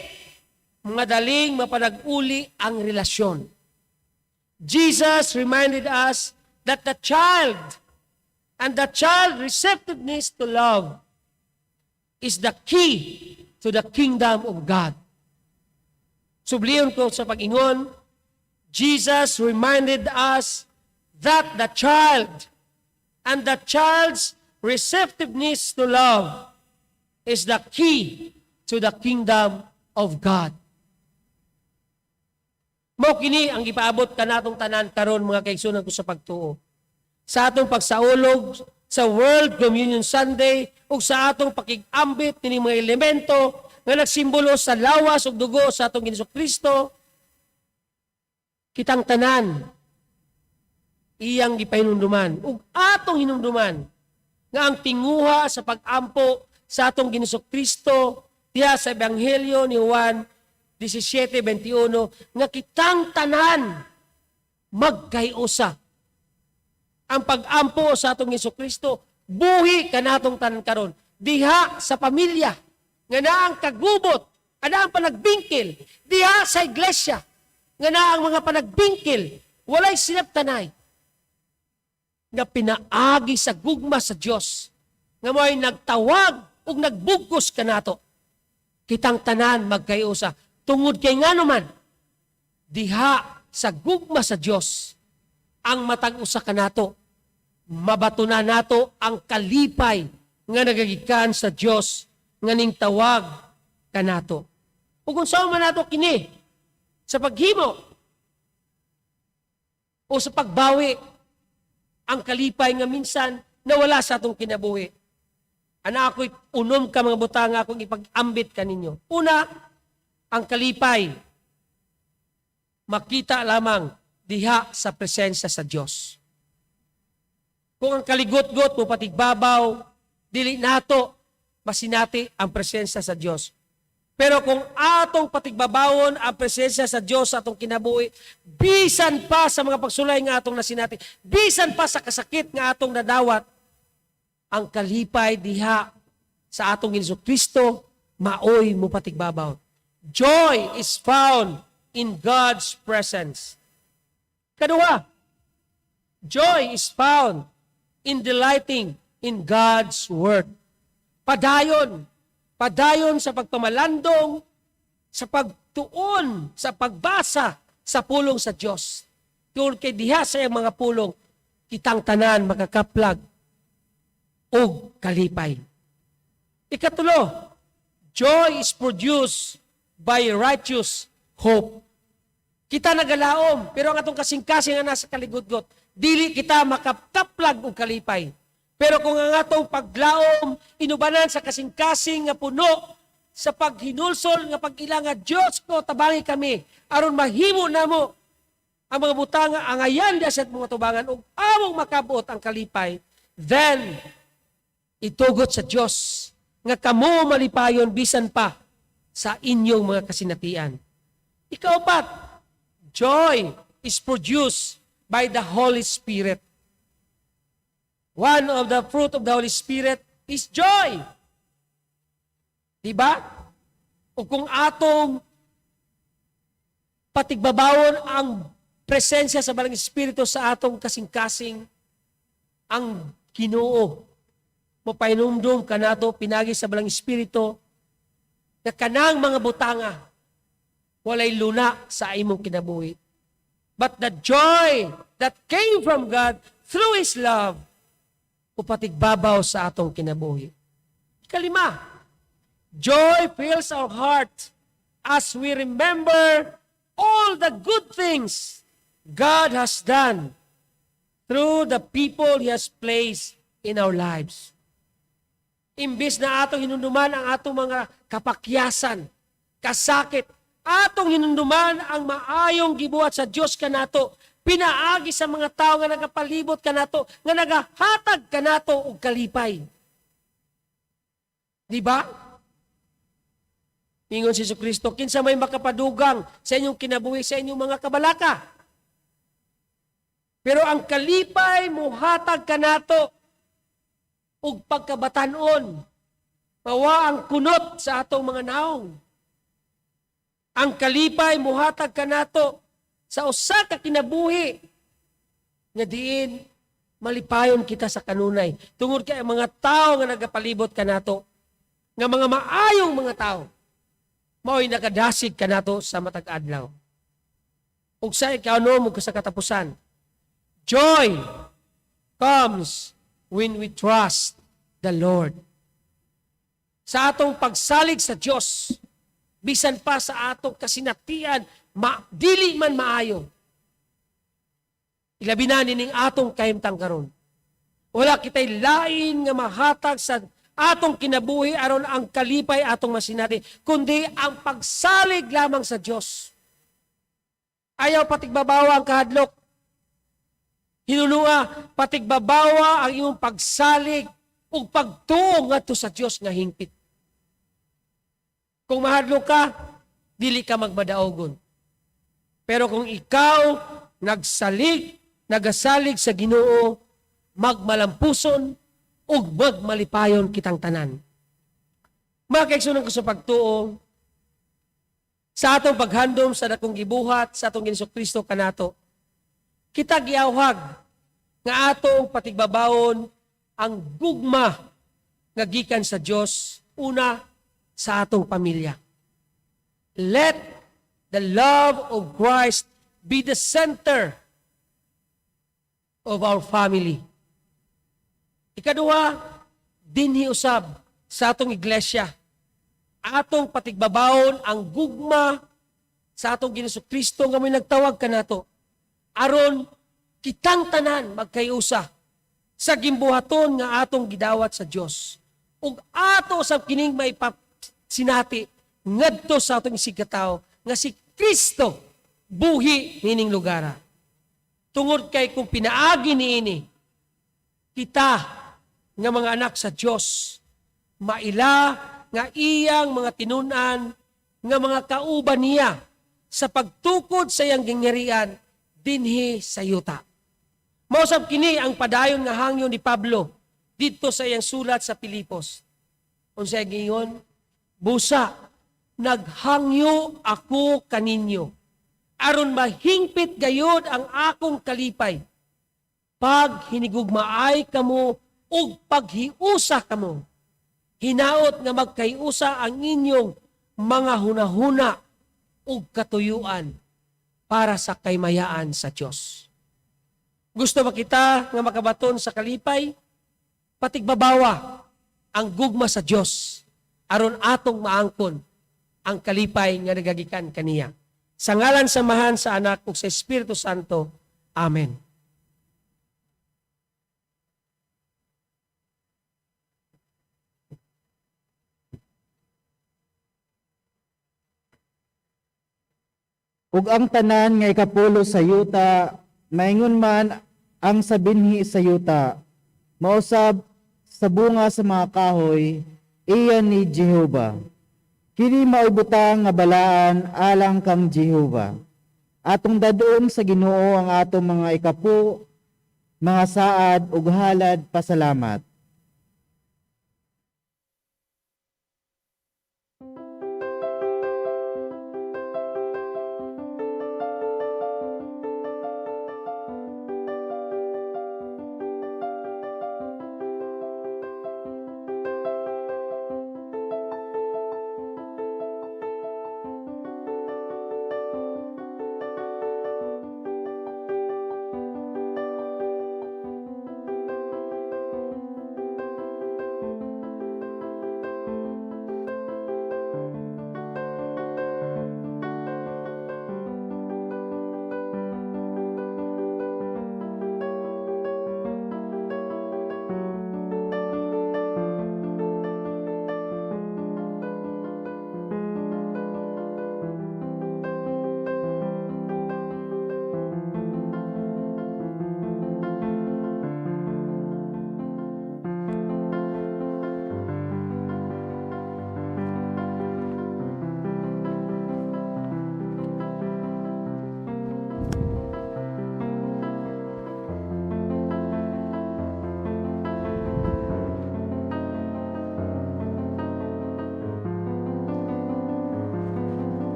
madaling mapanag-uli ang relasyon. Jesus reminded us that the child and the child receptiveness to love is the key to the kingdom of God. Subliyon ko sa pag-ingon, Jesus reminded us that the child and the child's receptiveness to love is the key to the kingdom of God. Mao kini ang gipaabot kanatong tanan karon, mga kaigsunan ko sa pagtuo. Sa atong pagsaulog sa World Communion Sunday ug sa atong pakig-ambit nining mga elemento nga nagsimbolo sa lawas ug dugo sa atong Ginoong Kristo, kitang tanan iyang gipahinumduman ug atong hinumduman nga ang tinguha sa pag-ampo sa atong Ginoong Kristo diha sa Ebanghelyo ni Juan 17:21 nga kitang tanan magkaiusa. Ang pag-ampo sa atong Hesus Kristo buhi kanatong tanan karon diha sa pamilya nga naa ang kagubot, ana ang panagbingkil, diha sa iglesia nga naa ang mga panagbingkil, walay sinabtanay nga pinaagi sa gugma sa Dios nga mo'y nagtawag ug nagbugkos kanato. Kitang tanan magkaiusa tungod kay ngano man diha sa gugma sa Dios ang matag usa kanato mabato na nato ang kalipay nga nagagikan sa Dios nga ning tawag kanato. Ug unsa man nato kini sa paghimo o sa pagbawi ang kalipay nga minsan nawala sa atong kinabuhi. Ana ako'y unom ka mga butanga akong ipag-ambit kaninyo. Una, ang kalipay makita lamang diha sa presensya sa Dios. Kung ang kaligot-got mo patigbabaw, dili nato masinati ang presensya sa Dios. Pero kung atong patigbabawon ang presensya sa Dios sa atong kinabuhi, bisan pa sa mga pagsulay nga atong nasinati, bisan pa sa kasakit nga atong nadawat, ang kalipay diha sa atong Hesus Kristo maoy mo patigbabaw. Joy is found in God's presence. Kaduha, joy is found in delighting in God's Word. Padayon, padayon sa pagpamalandong, sa pagtuon, sa pagbasa sa pulong sa Dios. Tungod kay diha sa iyang mga pulong, kitang tanan makakaplag og kalipay. Ikatulo, joy is produced by righteous hope. Kita nagalaom, pero ang atong kasing-kasing nga nasa kaligudgot, dili kita makataplag og kalipay. Pero kung ang atong paglaom, inubanan sa kasing-kasing nga puno, sa paghinulsol nga pag-ila nga Diyos ko, tabangi kami, aron mahimo namo ang mga butanga, angayan diha sa mga tubangan, ug among makabuot ang kalipay, then itugot sa Diyos nga kamo malipayon bisan pa sa inyong mga kasinatian. Ikaupat, joy is produced by the Holy Spirit. One of the fruit of the Holy Spirit is joy. Diba? O kung atong patigbabawon ang presensya sa Balang Espiritu sa atong kasing-kasing, ang Ginoo mopahinumdum kanato pinagi sa Balang Espiritu na kanang mga butanga walay luna sa imong kinabuhi. But the joy that came from God through His love upatigbabaw sa atong kinabuhi. Kalima, joy fills our heart as we remember all the good things God has done through the people He has placed in our lives. Imbis na atong hinunduman ang atong mga kapakyasan, kasakit, atong hinunduman ang maayong gibuhat sa Dios kanato, pinaagi sa mga tao nga nagapalibot kanato, nga nagahatag kanato og kalipay. Di ba? Ingon si Kristo, kinsa may makapadugang sa inyong kinabuhi, sa inyong mga kabalaka. Pero ang kalipay muhatag kanato ug pagkabatanon. Mawa ang kunot sa atong mga naong. Ang kalipay muhatag kanato sa usa ka kinabuhi nga diin malipayon kita sa kanunay tungod kay ang mga tao nga nagapalibot kanato nga mga maayong mga tao mao'y nakadasig kanato sa matag adlaw. Ug sa ikaunom ug sa katapusan, joy comes when we trust the Lord. Sa atong pagsalig sa Dios, bisan pa sa atong kasinatian, dili man maayo. Ilabi na nining atong kahimtang karon. Wala kita'y lain nga mahatag sa atong kinabuhi aron ang kalipay atong masinati, kundi ang pagsalig lamang sa Dios. Ayaw patigbabawa ang kahadlok. Hinunua, patigbabawa ang imong pagsalig ug pagtuo ngadto sa Dios nga hingpit. Kung mahadlok ka, Dili ka magmadaogon. Pero kung ikaw nagasalig sa Ginoo, magmalampuson ug magmalipayon kitang tanan. Mga kaigsuonan ko sa pagtuo, sa atong paghandom sa dakong gibuhat sa atong Ginoong Kristo kanato, kita giawhag nga atong patigbabawon ang gugma nga gikan sa Dios, una sa atong pamilya. Let the love of Christ be the center of our family. Ikaduha, dinhi usab sa atong iglesia. Atong patigbabawon ang gugma sa atong Ginoong Kristo nga may nagtawag kanato. Aron kitang tanan magkayusa sa gimbuhaton nga atong gidawat sa Dios. Ug ato sa kining may sinati ngadto sa atong isigkatawo nga si Kristo buhi nining lugara. Tungod kay kung pinaagi niini kita nga mga anak sa Dios, maila nga iyang mga tinun-an nga mga kauban niya sa pagtukod sa iyang gingharian dinhi sa yuta. Mao sab kini ang padayon nga hangyo ni Pablo didto sa iyang sulat sa Pilipos. Unsa giingon? "Busa naghangyo ako kaninyo aron mahingpit gayod ang akong kalipay pag hinigugmaay kamo ug paghiusa kamo. Hinaot nga magkayusa ang inyong mga hunahuna ug katuyuan para sa kaymayaan sa Dios." Gusto ba kita nga makabaton sa kalipay? Patigbabawa ang gugma sa Dios aron atong maangkon ang kalipay nga nagagikan kaniya. Sa ngalan sa Amahan, sa Anak ug sa Espiritu Santo. Amen. Ug ang tanan nga ikapulo sa yuta, maingon man ang sa binhi sa yuta, mausab sa bunga sa mga kahoy, iya ni Jehova. Kini mao'y butang nga balaan alang kang Jehova. Atong dadon sa Ginoo ang atong mga ikapu, mga saad ug halad pasalamat.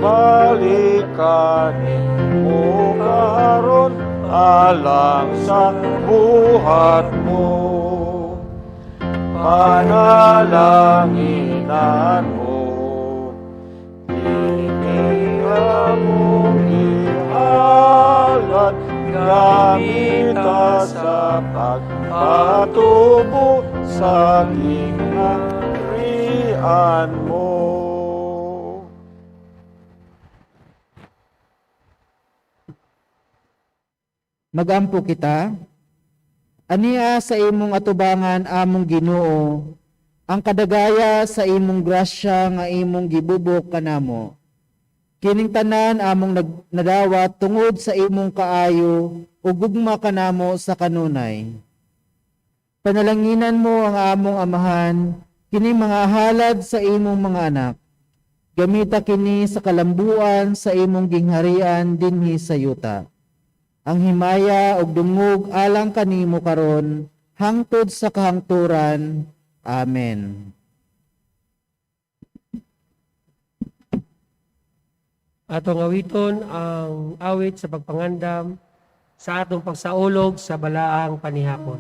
Ibalik kanimo karon alang sa buhat mo. Panalanginan mo, kining among gihalad, gamita sa pagpatubo sa gingharian mo. Magampo kita. Ania sa imong atubangan, among Ginoo, ang kadagaya sa imong grasya nga imong gibubok kanamo. Kining tanan among nadawat tungod sa imong kaayo ug gugma kanamo sa kanunay. Panalanginan mo ang among Amahan kini mga halad sa imong mga anak. Gamita kini sa kalambuan sa imong gingharian dinhi sa yuta. Ang himaya ug dungog alang kanimo karon hangtod sa kahangturan. Amen. Atong awiton ang awit sa pagpangandam sa atong pagsaulog sa balaang panihapon.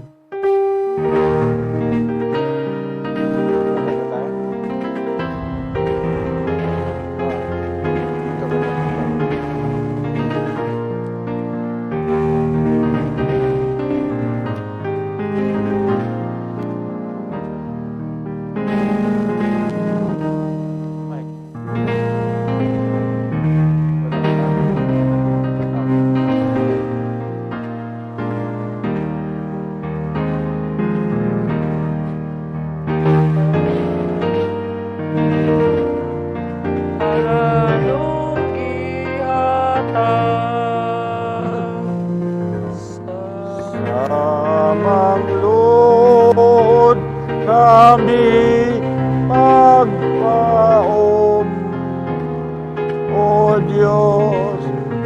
Anong gihatag Sa mangluhod kami pagpaom, O Diyos,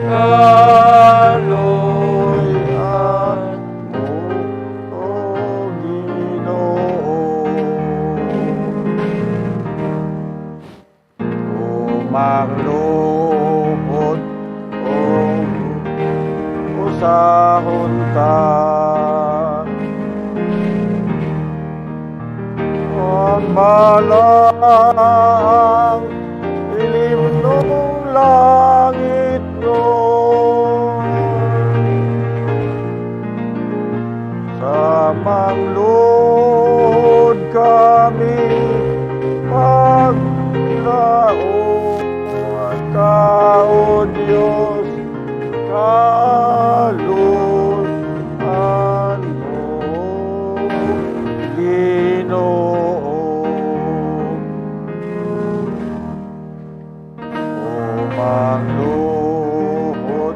kaluy-an mo, O Ginoo. Umangluhod o usahon ta. Ang balang ilim nung langit nun. Sa mangluhod kami paglaom ka, O Diyos, kaluy-an mo, Ginoo. Umangluhod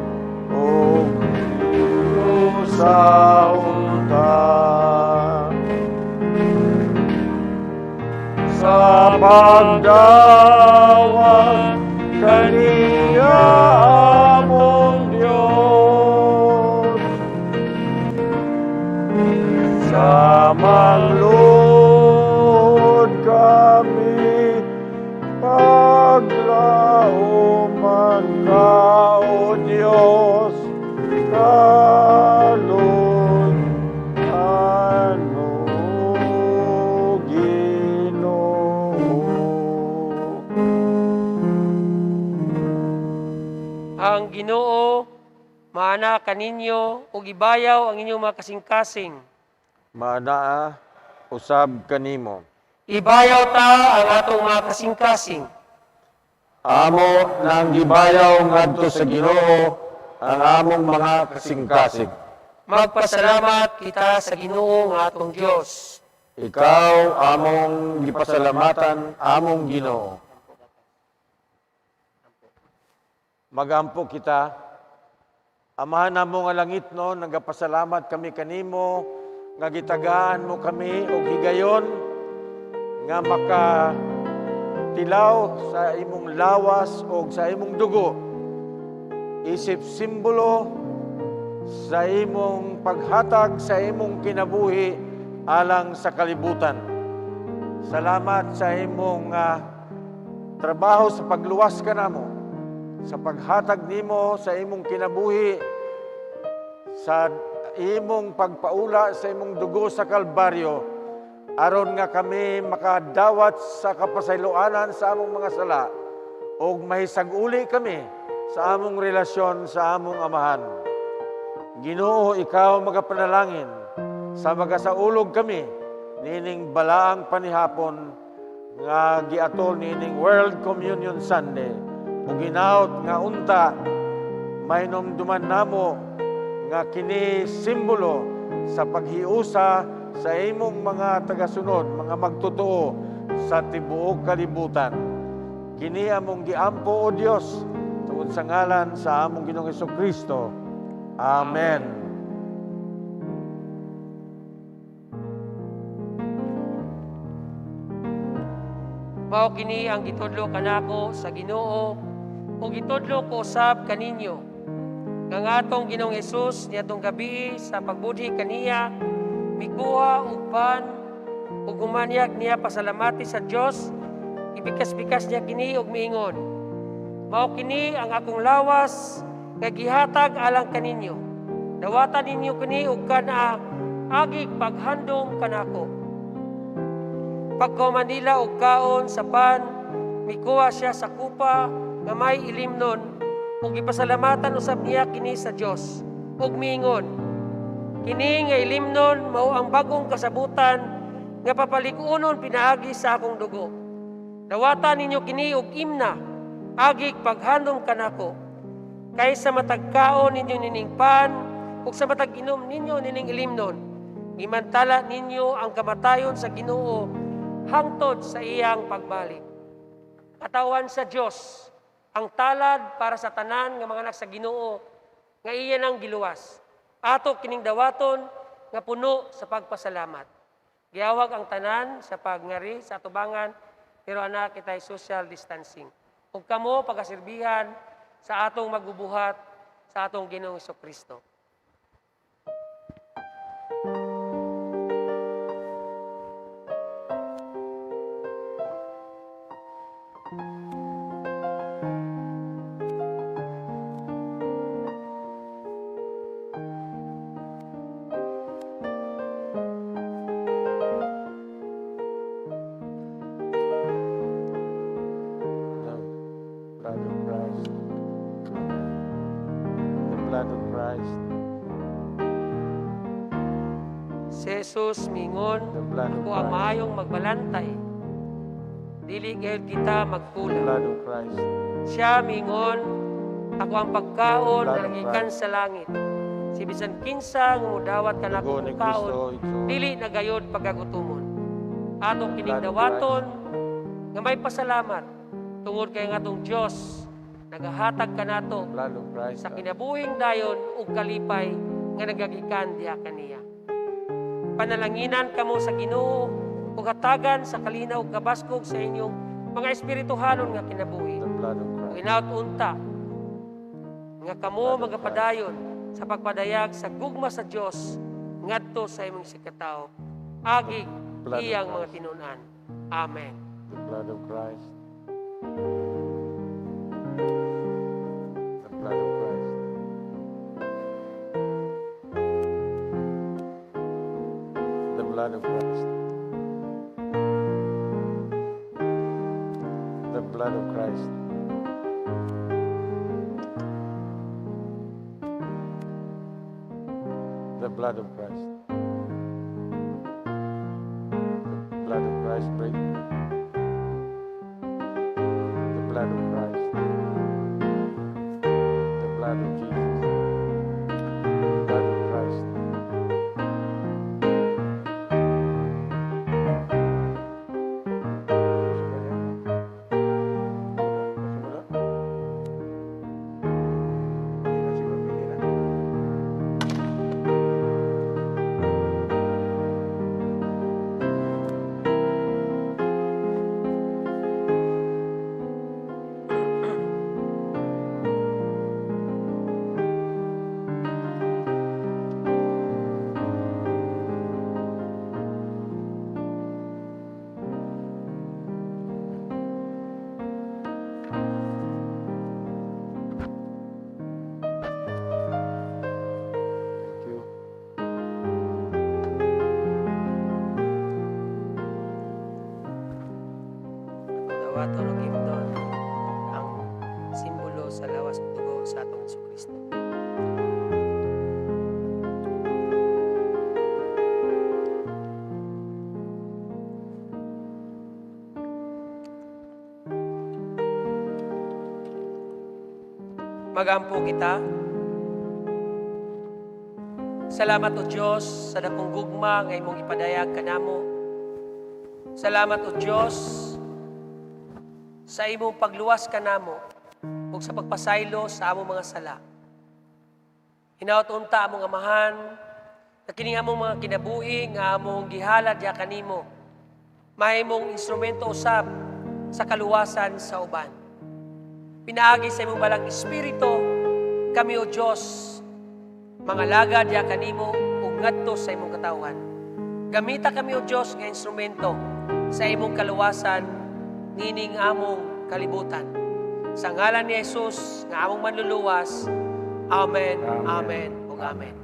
o usahon ta sa pagdawat kaniya, among Diyos. Sa mangluhod kami paglauman ka, O Diyos, kaluy-an mo, Ginoo. Ang Ginoo maana kaninyo ug ibayaw ang inyong mga kasing-kasing. Maanaa usab kanimo. Ibayaw ta ang atong mga kasing-kasing. Amo nang gibayaw ngadto sa Ginoo ang among mga kasing-kasing. Magpasalamat kita sa Ginoo nga atong Dios. Ikaw among gipasalamatan, among Ginoo. Magampo kita. Amahan namo nga langit no, nagapasalamat kami kanimo nga gitagaan mo kami og higayon nga maka tilaw sa imong lawas o sa imong dugo isip simbolo sa imong paghatag sa imong kinabuhi alang sa kalibutan. Salamat sa imong trabaho sa pagluwas kanamo. Sa paghatag nimo sa imong kinabuhi, sa imong pagpaula sa imong dugo sa Kalbaryo, aron nga kami makadawat sa kapasayloanan sa among mga sala ug mahisag-uli kami sa among relasyon sa among Amahan. Ginoo, ikaw magapanalangin sa magasaulog kami nining balaang panihapon nga giatol nining World Communion Sunday. Ug hinaut nga unta mahinumduman namo nga kini simbolo sa paghiusa sa imong mga tagasunod, mga magtotoo sa tibuok kalibutan. Kini among giampo, O Dios, tungod sa ngalan sa among Ginoong Kristo. Amen. Mao kini ang gitudlo kanako sa Ginoo ug gitudlo ko usab kaninyo nga ang atong Ginoong Hesus niadtong gabii sa pagbudhi kaniya mikuha og pan ug gumanyag niya pasalamati sa Dios, ibikas-bikas niya kini ug miingon, "Mao kini ang akong lawas nga gihatag alang kaninyo. Dawatan ninyo kini ug kana agig paghandom kanako." Pagkahuman nila og kaon sa pan, mikuha siya sa kupa nga may ilimnon ug gipasalamatan usab niya kini sa Dios ug miingon, "Kini nga ilimnon mao ang bag-ong kasabutan nga papalig-unon pinaagi sa akong dugo. Dawatan ninyo kini og imna agig paghandom kanako. Kay sa matag kaon ninyo nining pan ug sa matag inom ninyo nining ilimnon, gimantala ninyo ang kamatayon sa Ginoo hangtod sa iyang pagbalik." Katawan sa Dios ang talad para sa tanan nga mga anak sa Ginoo nga iya nang giluwas. Ato kining dawaton nga puno sa pagpasalamat. Giawag ang tanan sa pagngari sa atubangan, pero ana kitay social distancing. Ug kamo pagaserbihan sa atong magbubuhat sa atong Ginoong Kristo. The blood of Christ. The blood of Christ. Si Jesus mingon, The blood of "Ako ang Christ. maayong magbalantay. Dili gayud kita The magkulang." blood of Christ. Siya mingon, "Ako ang pagkaon The blood nga of gikan Christ. sa langit. Si bisan kinsa nga modawat kanako Dugo ni kaon, Kristo, igsoon. dili na gayod pagagutomon." Atong kining Blood of dawaton nga may pasalamat tungod kay ang atong Dios nagahatag kanato The blood of Christ. sa kinabuhing dayon ug kalipay nga nagagikan diha kaniya. Panalanginan kamo sa Ginoo ug hatagan sa kalinaw ug kabaskog sa inyong mga espirituhanon nga kinabuhi. The blood of Ug Christ. hinaut unta nga kamo magapadayon sa pagpadayag sa gugma sa Dios ngadto sa imong sikatao agig Blood of iyang mga Christ. tinun-an. Amen. The blood of Christ. The blood of Christ. The blood of Christ. The blood of Christ. The blood of Christ. The blood of Christ break. The blood of Christ. The blood of Jesus. The blood of Christ. sa lawas ug dugo sa atong Kristo. Magampo kita. Salamat, O Diyos, sa dakong gugma nga imong ipadayag kanamo. Salamat, O Diyos, sa imong pagluwas kanamo ug sa pagpasaylo sa among mga sala. Hinaot unta, among Amahan, na kini among mga kinabuhi nga among gihalad diha kanimo, mahimong instrumento usab sa kaluwasan sa uban. Pinaagi sa imong Balaang Espiritu, kami, O Diyos, mangalagad diha kanimo ug ngadto sa imong katawhan. Gamita kami, O Diyos, nga instrumento sa imong kaluwasan nining among kalibutan. Sa ngalan ni Jesus nga among manluluwas. Amen. Amen. Amen ug amen.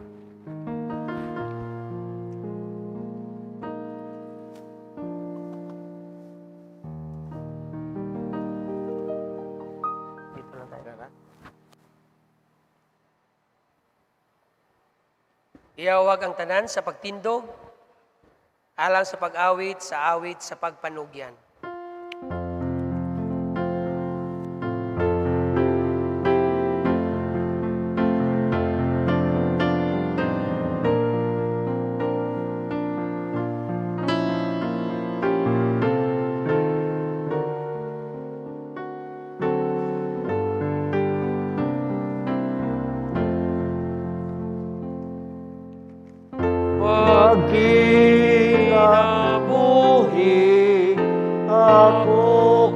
Dito lang tayo. Iyawag ang tanan sa pagtindog, alang sa pag-awit sa awit sa pagpanugyan. Magkinabuhi ako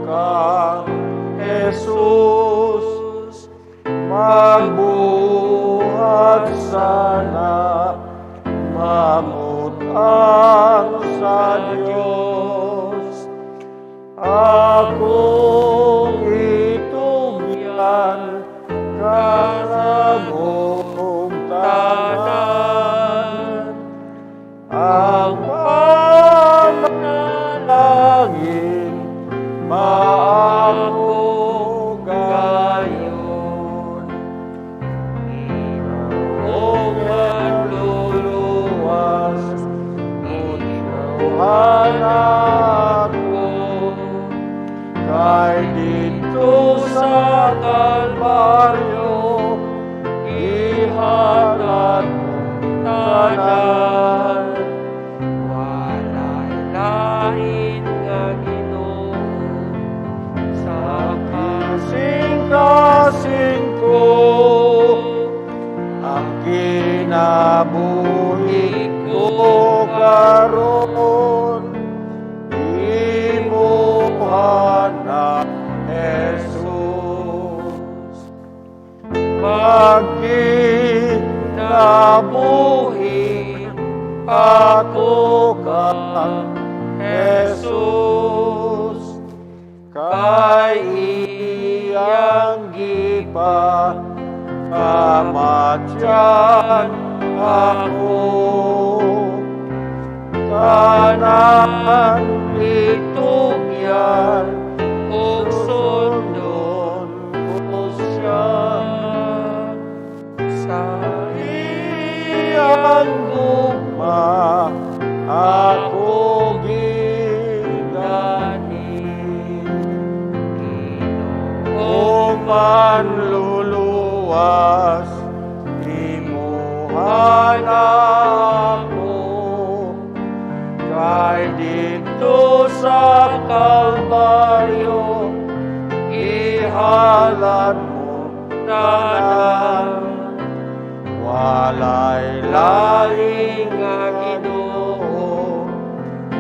kang Jesus, magbuhat sana mamutang sa Diyos. Akong itugyan kanagong tanan, ang panalangin maako gayon. O manluluwas, imuhan ako, kay dito sa Kalbaryo, ihalat mo tanan. Walay lain nga Ginoo sa Kasing-kasing ko ang kinabuhi ko karon, imuha na, Jesus. Magkinabuhi ako kang Jesus, kay iyang gipa kamatyan ako, tanan itugyan ug sundon ko siya sa iyang gugma ako gidani o manluluwas, imuha na ako, kay dito sa Kalbaryo ihalan mo tanan. Walay laing nga Ginoo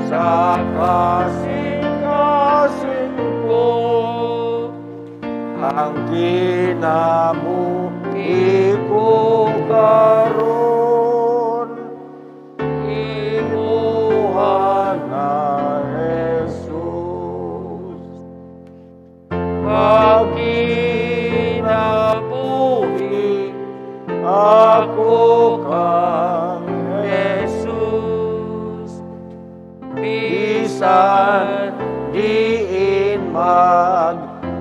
sa kasing-kasing ko ang kinabuhi ko karon, imuha na, Jesus. Magkinabuhi ako kang Jesus bisan diin magpamando.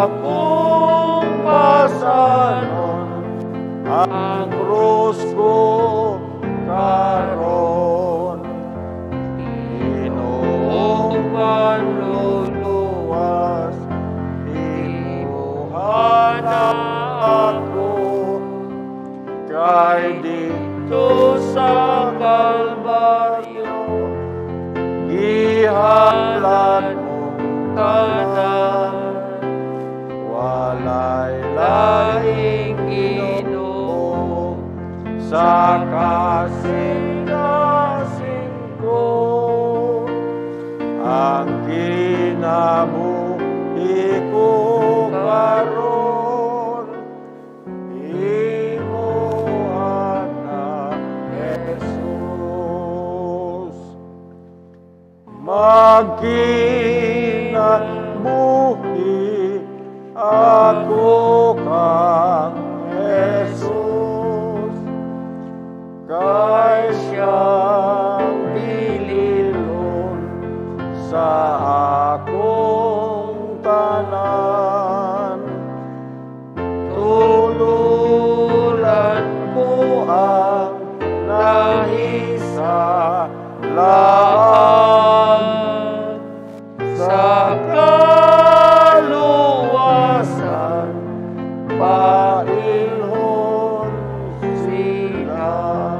Akong pasanon ang krus ko karon. Ginoong Manluluwas, imuha na ako, kay didto sa Kalbaryo gihalad mong tanan. Walay laing Ginoo sa kasing-kasing ko. Ang kinabuhi ko karon, imuha na, Jesus. Magkinabuhi ako kang Jesus, kay siyang bililon sa akong tanan. Tuluran ko ang nahisalaan sa kaluwasan, pailhon sila.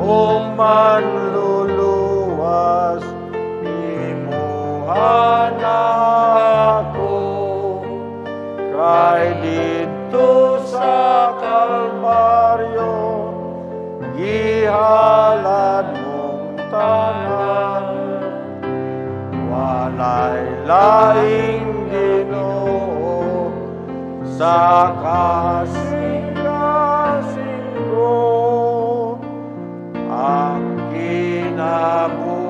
O Manluluwas, imuha na ako, kay didto sa Kalbaryo gihalad mong tanan. Walay laing Ginoo sa kasing-kasing ko. Ang kinabuhi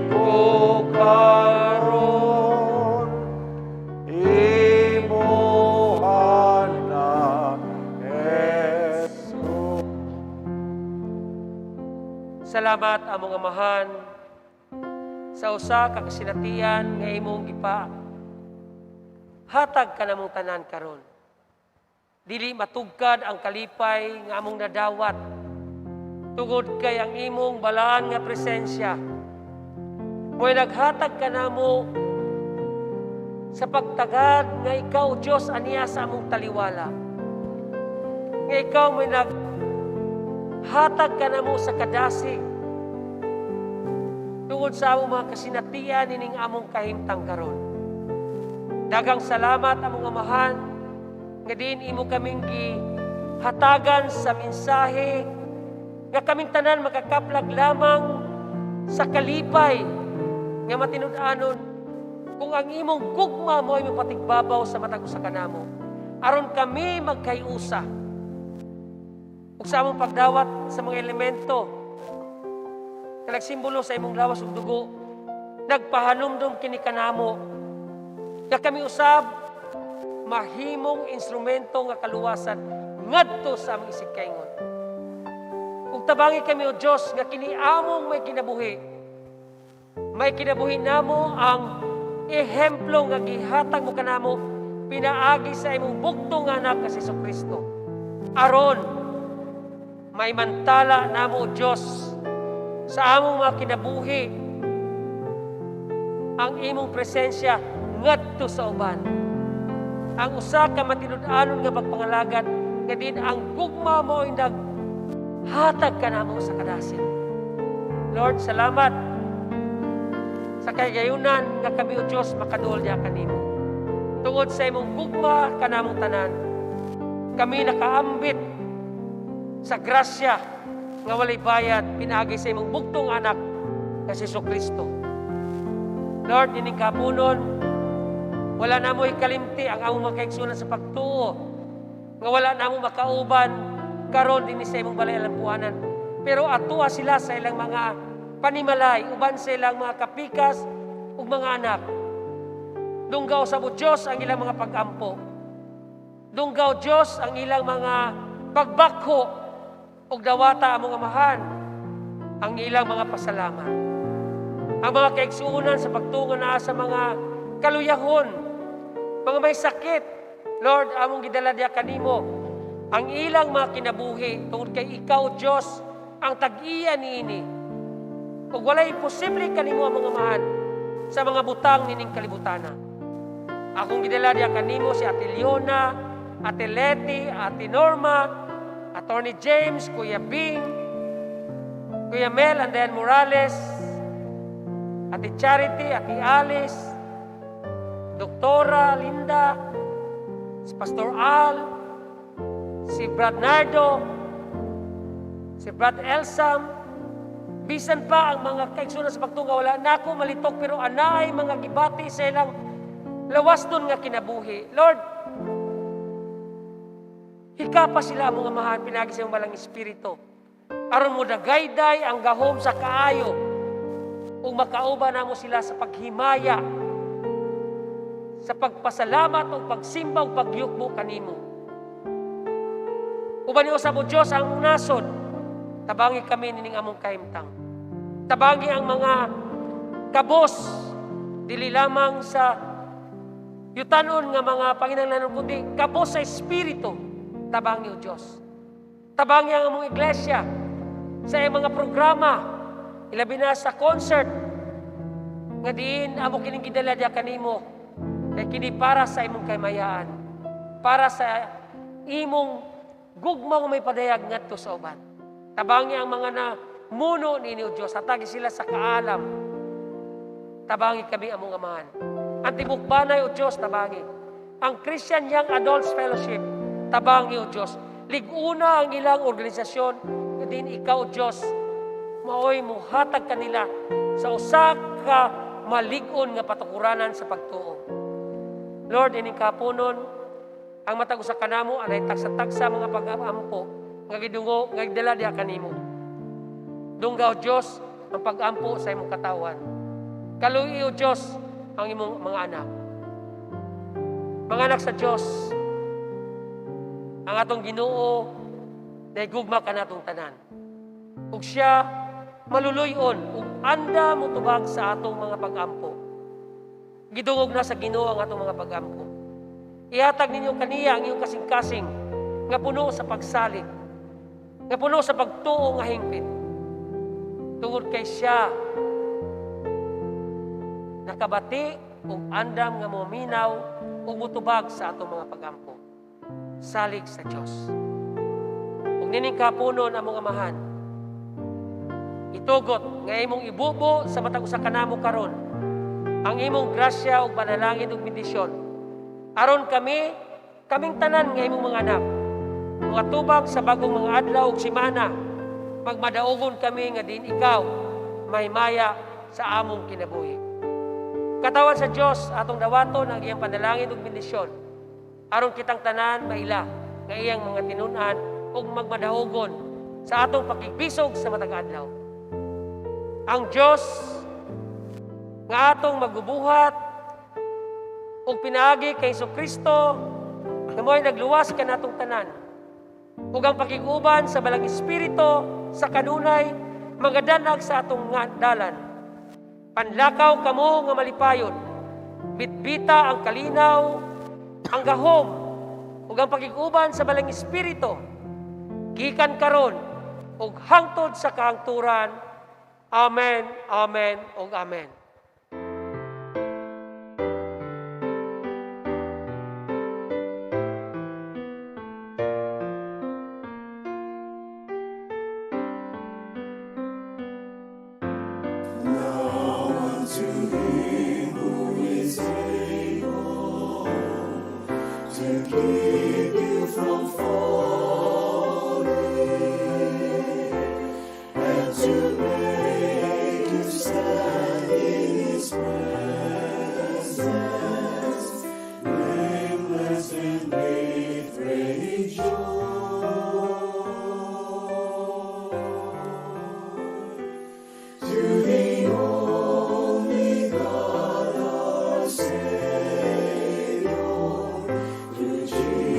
ko karon, imuha na, Jesus. Salamat, among Amahan, sa usa ka kasinatian nga imong gipa hatag kanamong tanan karon. Dili matugkad ang kalipay nga among nadawat tungod kay ang imong balaan nga presensya mo'y naghatag kanamo sa pagtagad nga ikaw, Diyos, aniya sa among taliwala. Nga ikaw mo'y naghatag kanamo sa kadasig tungod sa among mga kasinatian ining among kahimtang karon. Daghang salamat, among Amahan, nga diin imo kaming gihatagan sa mensahe nga kaming tanan makakaplag lamang sa kalipay nga matinud-anon kung ang imong gugma mo ay mapatigbabaw sa matag usa kanamo aron kami magkayusa. Ug sa among pagdawat sa mga elemento nga nagsimbolo sa imong lawas ug dugo, nagpahanumdum kini kanamo nga kami usab mahimong instrumento nga kaluwasan ngadto sa among isigkaingon. Ug tabangi kami, O Dios, nga kini among may kinabuhi. May kinabuhi namo ang ehemplo nga gihatag mo kanamo pinaagi sa imong bugtong nga anak nga si Kristo. Aron may mantala namo, O Dios, sa among mga kinabuhi ang imong presensya ngadto sa uban. Ang usa ka matinud-anon nga pagpangalagad nga diin ang gugma mo ay naghatag kanamo sa kadasig. Lord, salamat sa kahigayunan nga kami, O Diyos, makaduol niya kanimo. Tungod sa imong gugma kanamong tanan, kami nakaambit sa grasya nga walay bayad pinaagi sa imong bugtong anak nga si Kristo. Lord, ining kapunon, wala namo ikalimti ang among mga kaigsunan sa pagtuo nga wala namo makauban karon dinhi sa imong balay alampuanan. Pero atua sila sa ilang mga panimalay, uban sa ilang mga kapikas ug mga anak. Dunggaw sa Diyos ang ilang mga pagampo. Dunggaw, Diyos, ang ilang mga pagbakho ug dawata, among Amahan, ang ilang mga pasalamat. Ang mga kaigsuonan sa pagtunga naa sa mga Kaluyahon, mga may sakit. Lord, among gidala diha kanimo ang ilang mga kinabuhi tungod kay ikaw, Dios, ang tag-iya niini. Ug walay imposible kanimo, among Amahan, sa mga butang nining kalibutana. Akong gidala diha kanimo si Ate Leona, Ate Letty, Ate Norma, Attorney James, Kuya Bing, Kuya Mel and Diane Morales, Ate Charity, Ate Alice, Doktora Linda, si Pastor Al, si Brad Nardo, si Brad Elsam, bisan pa ang mga kaigsunan sa pagtunga, wala nako malitok, pero anaay mga gibati sa ilang lawas nun nga kinabuhi. Lord, hikapa sila, among Amahan, pinagi sa imong Balang Espiritu. Aron mo dagayday ang gahom sa kaayo ug makauban namo sila sa paghimaya, sa pagpasalamat ug pagsimba ug pagyukbo kanimo. Uban ni usab, O Dios, ang among nasod, tabangi kami nining among kahimtang. Tabangi ang mga kabos, dili lamang sa yutanon nga mga panginahanglanon, kundi kabos sa espiritu. Tabangi, O Dios. Tabangi ang among iglesia sa iyang mga programa, ilabi na sa concert nga diin amo kining gidala diha kanimo kay kini para sa imong kaymayaan, para sa imong gugma nga may padayag ngadto sa uban. Tabangi ang mga na muno nini, O Dios, hatagi sila sa kaalam. Tabangi kami, among Amahan. Ang tibok banay, O Dios, tabangi. Ang Christian Young Adults Fellowship, tabangi, O Dios. Liguna ang ilang organisasyon, din ikaw, O Dios, maoy muhatag kanila sa usa ka malig-on nga patukuranan sa pagtuo. Lord, ining kahaponon, ang matag usa kanamo anay tagsa-tagsa mga pag-ampo nga gidungo nga gidala diha kanimo. Dungga, O Dios, ang pag-ampo sa imong katawan. Kaluy, O Dios, ang imong mga anak. Mga anak sa Dios, ang atong Ginoo nahigugma kanatong tanan. Ug siya maluluyon ug anda motubag sa atong mga pag-ampo. Gidungog na sa Ginoo ang atong mga pag-ampo. Ihatag ninyo kaniya ang iyong kasing-kasing nga puno sa pagsalig, nga puno sa pagtuo nga hingpit. Tungod kay siya nakabati ug andam nga mominaw ug motubag sa atong mga pag-ampo. Salig sa Dios. Ug nining kahaponon, among Amahan, itugot nga imong ibubo sa matag usa kanamo karon ang imong grasya ug panalangin ug bendisyon. Aron kami, kaming tanan nga imong mga anak, mga tubag sa bagong mga adlaw ug semana, magmadaugon kami nga din ikaw mahimaya sa among kinabuhi. Katawan sa Dios, atong dawaton ang iyang panalangin ug bendisyon. Aron kitang tanan maila nga iyang mga tinun-an ug magmadaugon sa atong pakigbisog sa matag adlaw. Ang Dios nga atong magubuhat ug pinaagi kay Kristo nga mo'y nagluwas kanatong tanan ug ang pakig-uban sa Balang Espiritu sa kanunay magadanag sa atong nga dalan. Panlakaw kamo nga malipayon. Bitbita ang kalinaw, ang gahom ug ang pakig-uban sa Balang Espiritu gikan karon ug hangtod sa kahangturan. Amen, amen, ug amen. Now unto him who is able to keep you from falling and to make you stand in his presence, blameless and with great joy. To the only God our Savior, through Jesus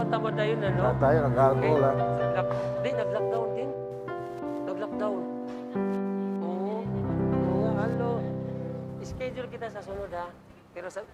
tama dayon, ano? Tayo nag-alcohol ah. Di, nag-lockdown din. Nag-lockdown. Oo. Oo nga, halo. Schedule kita sa sunod ha. Pero sa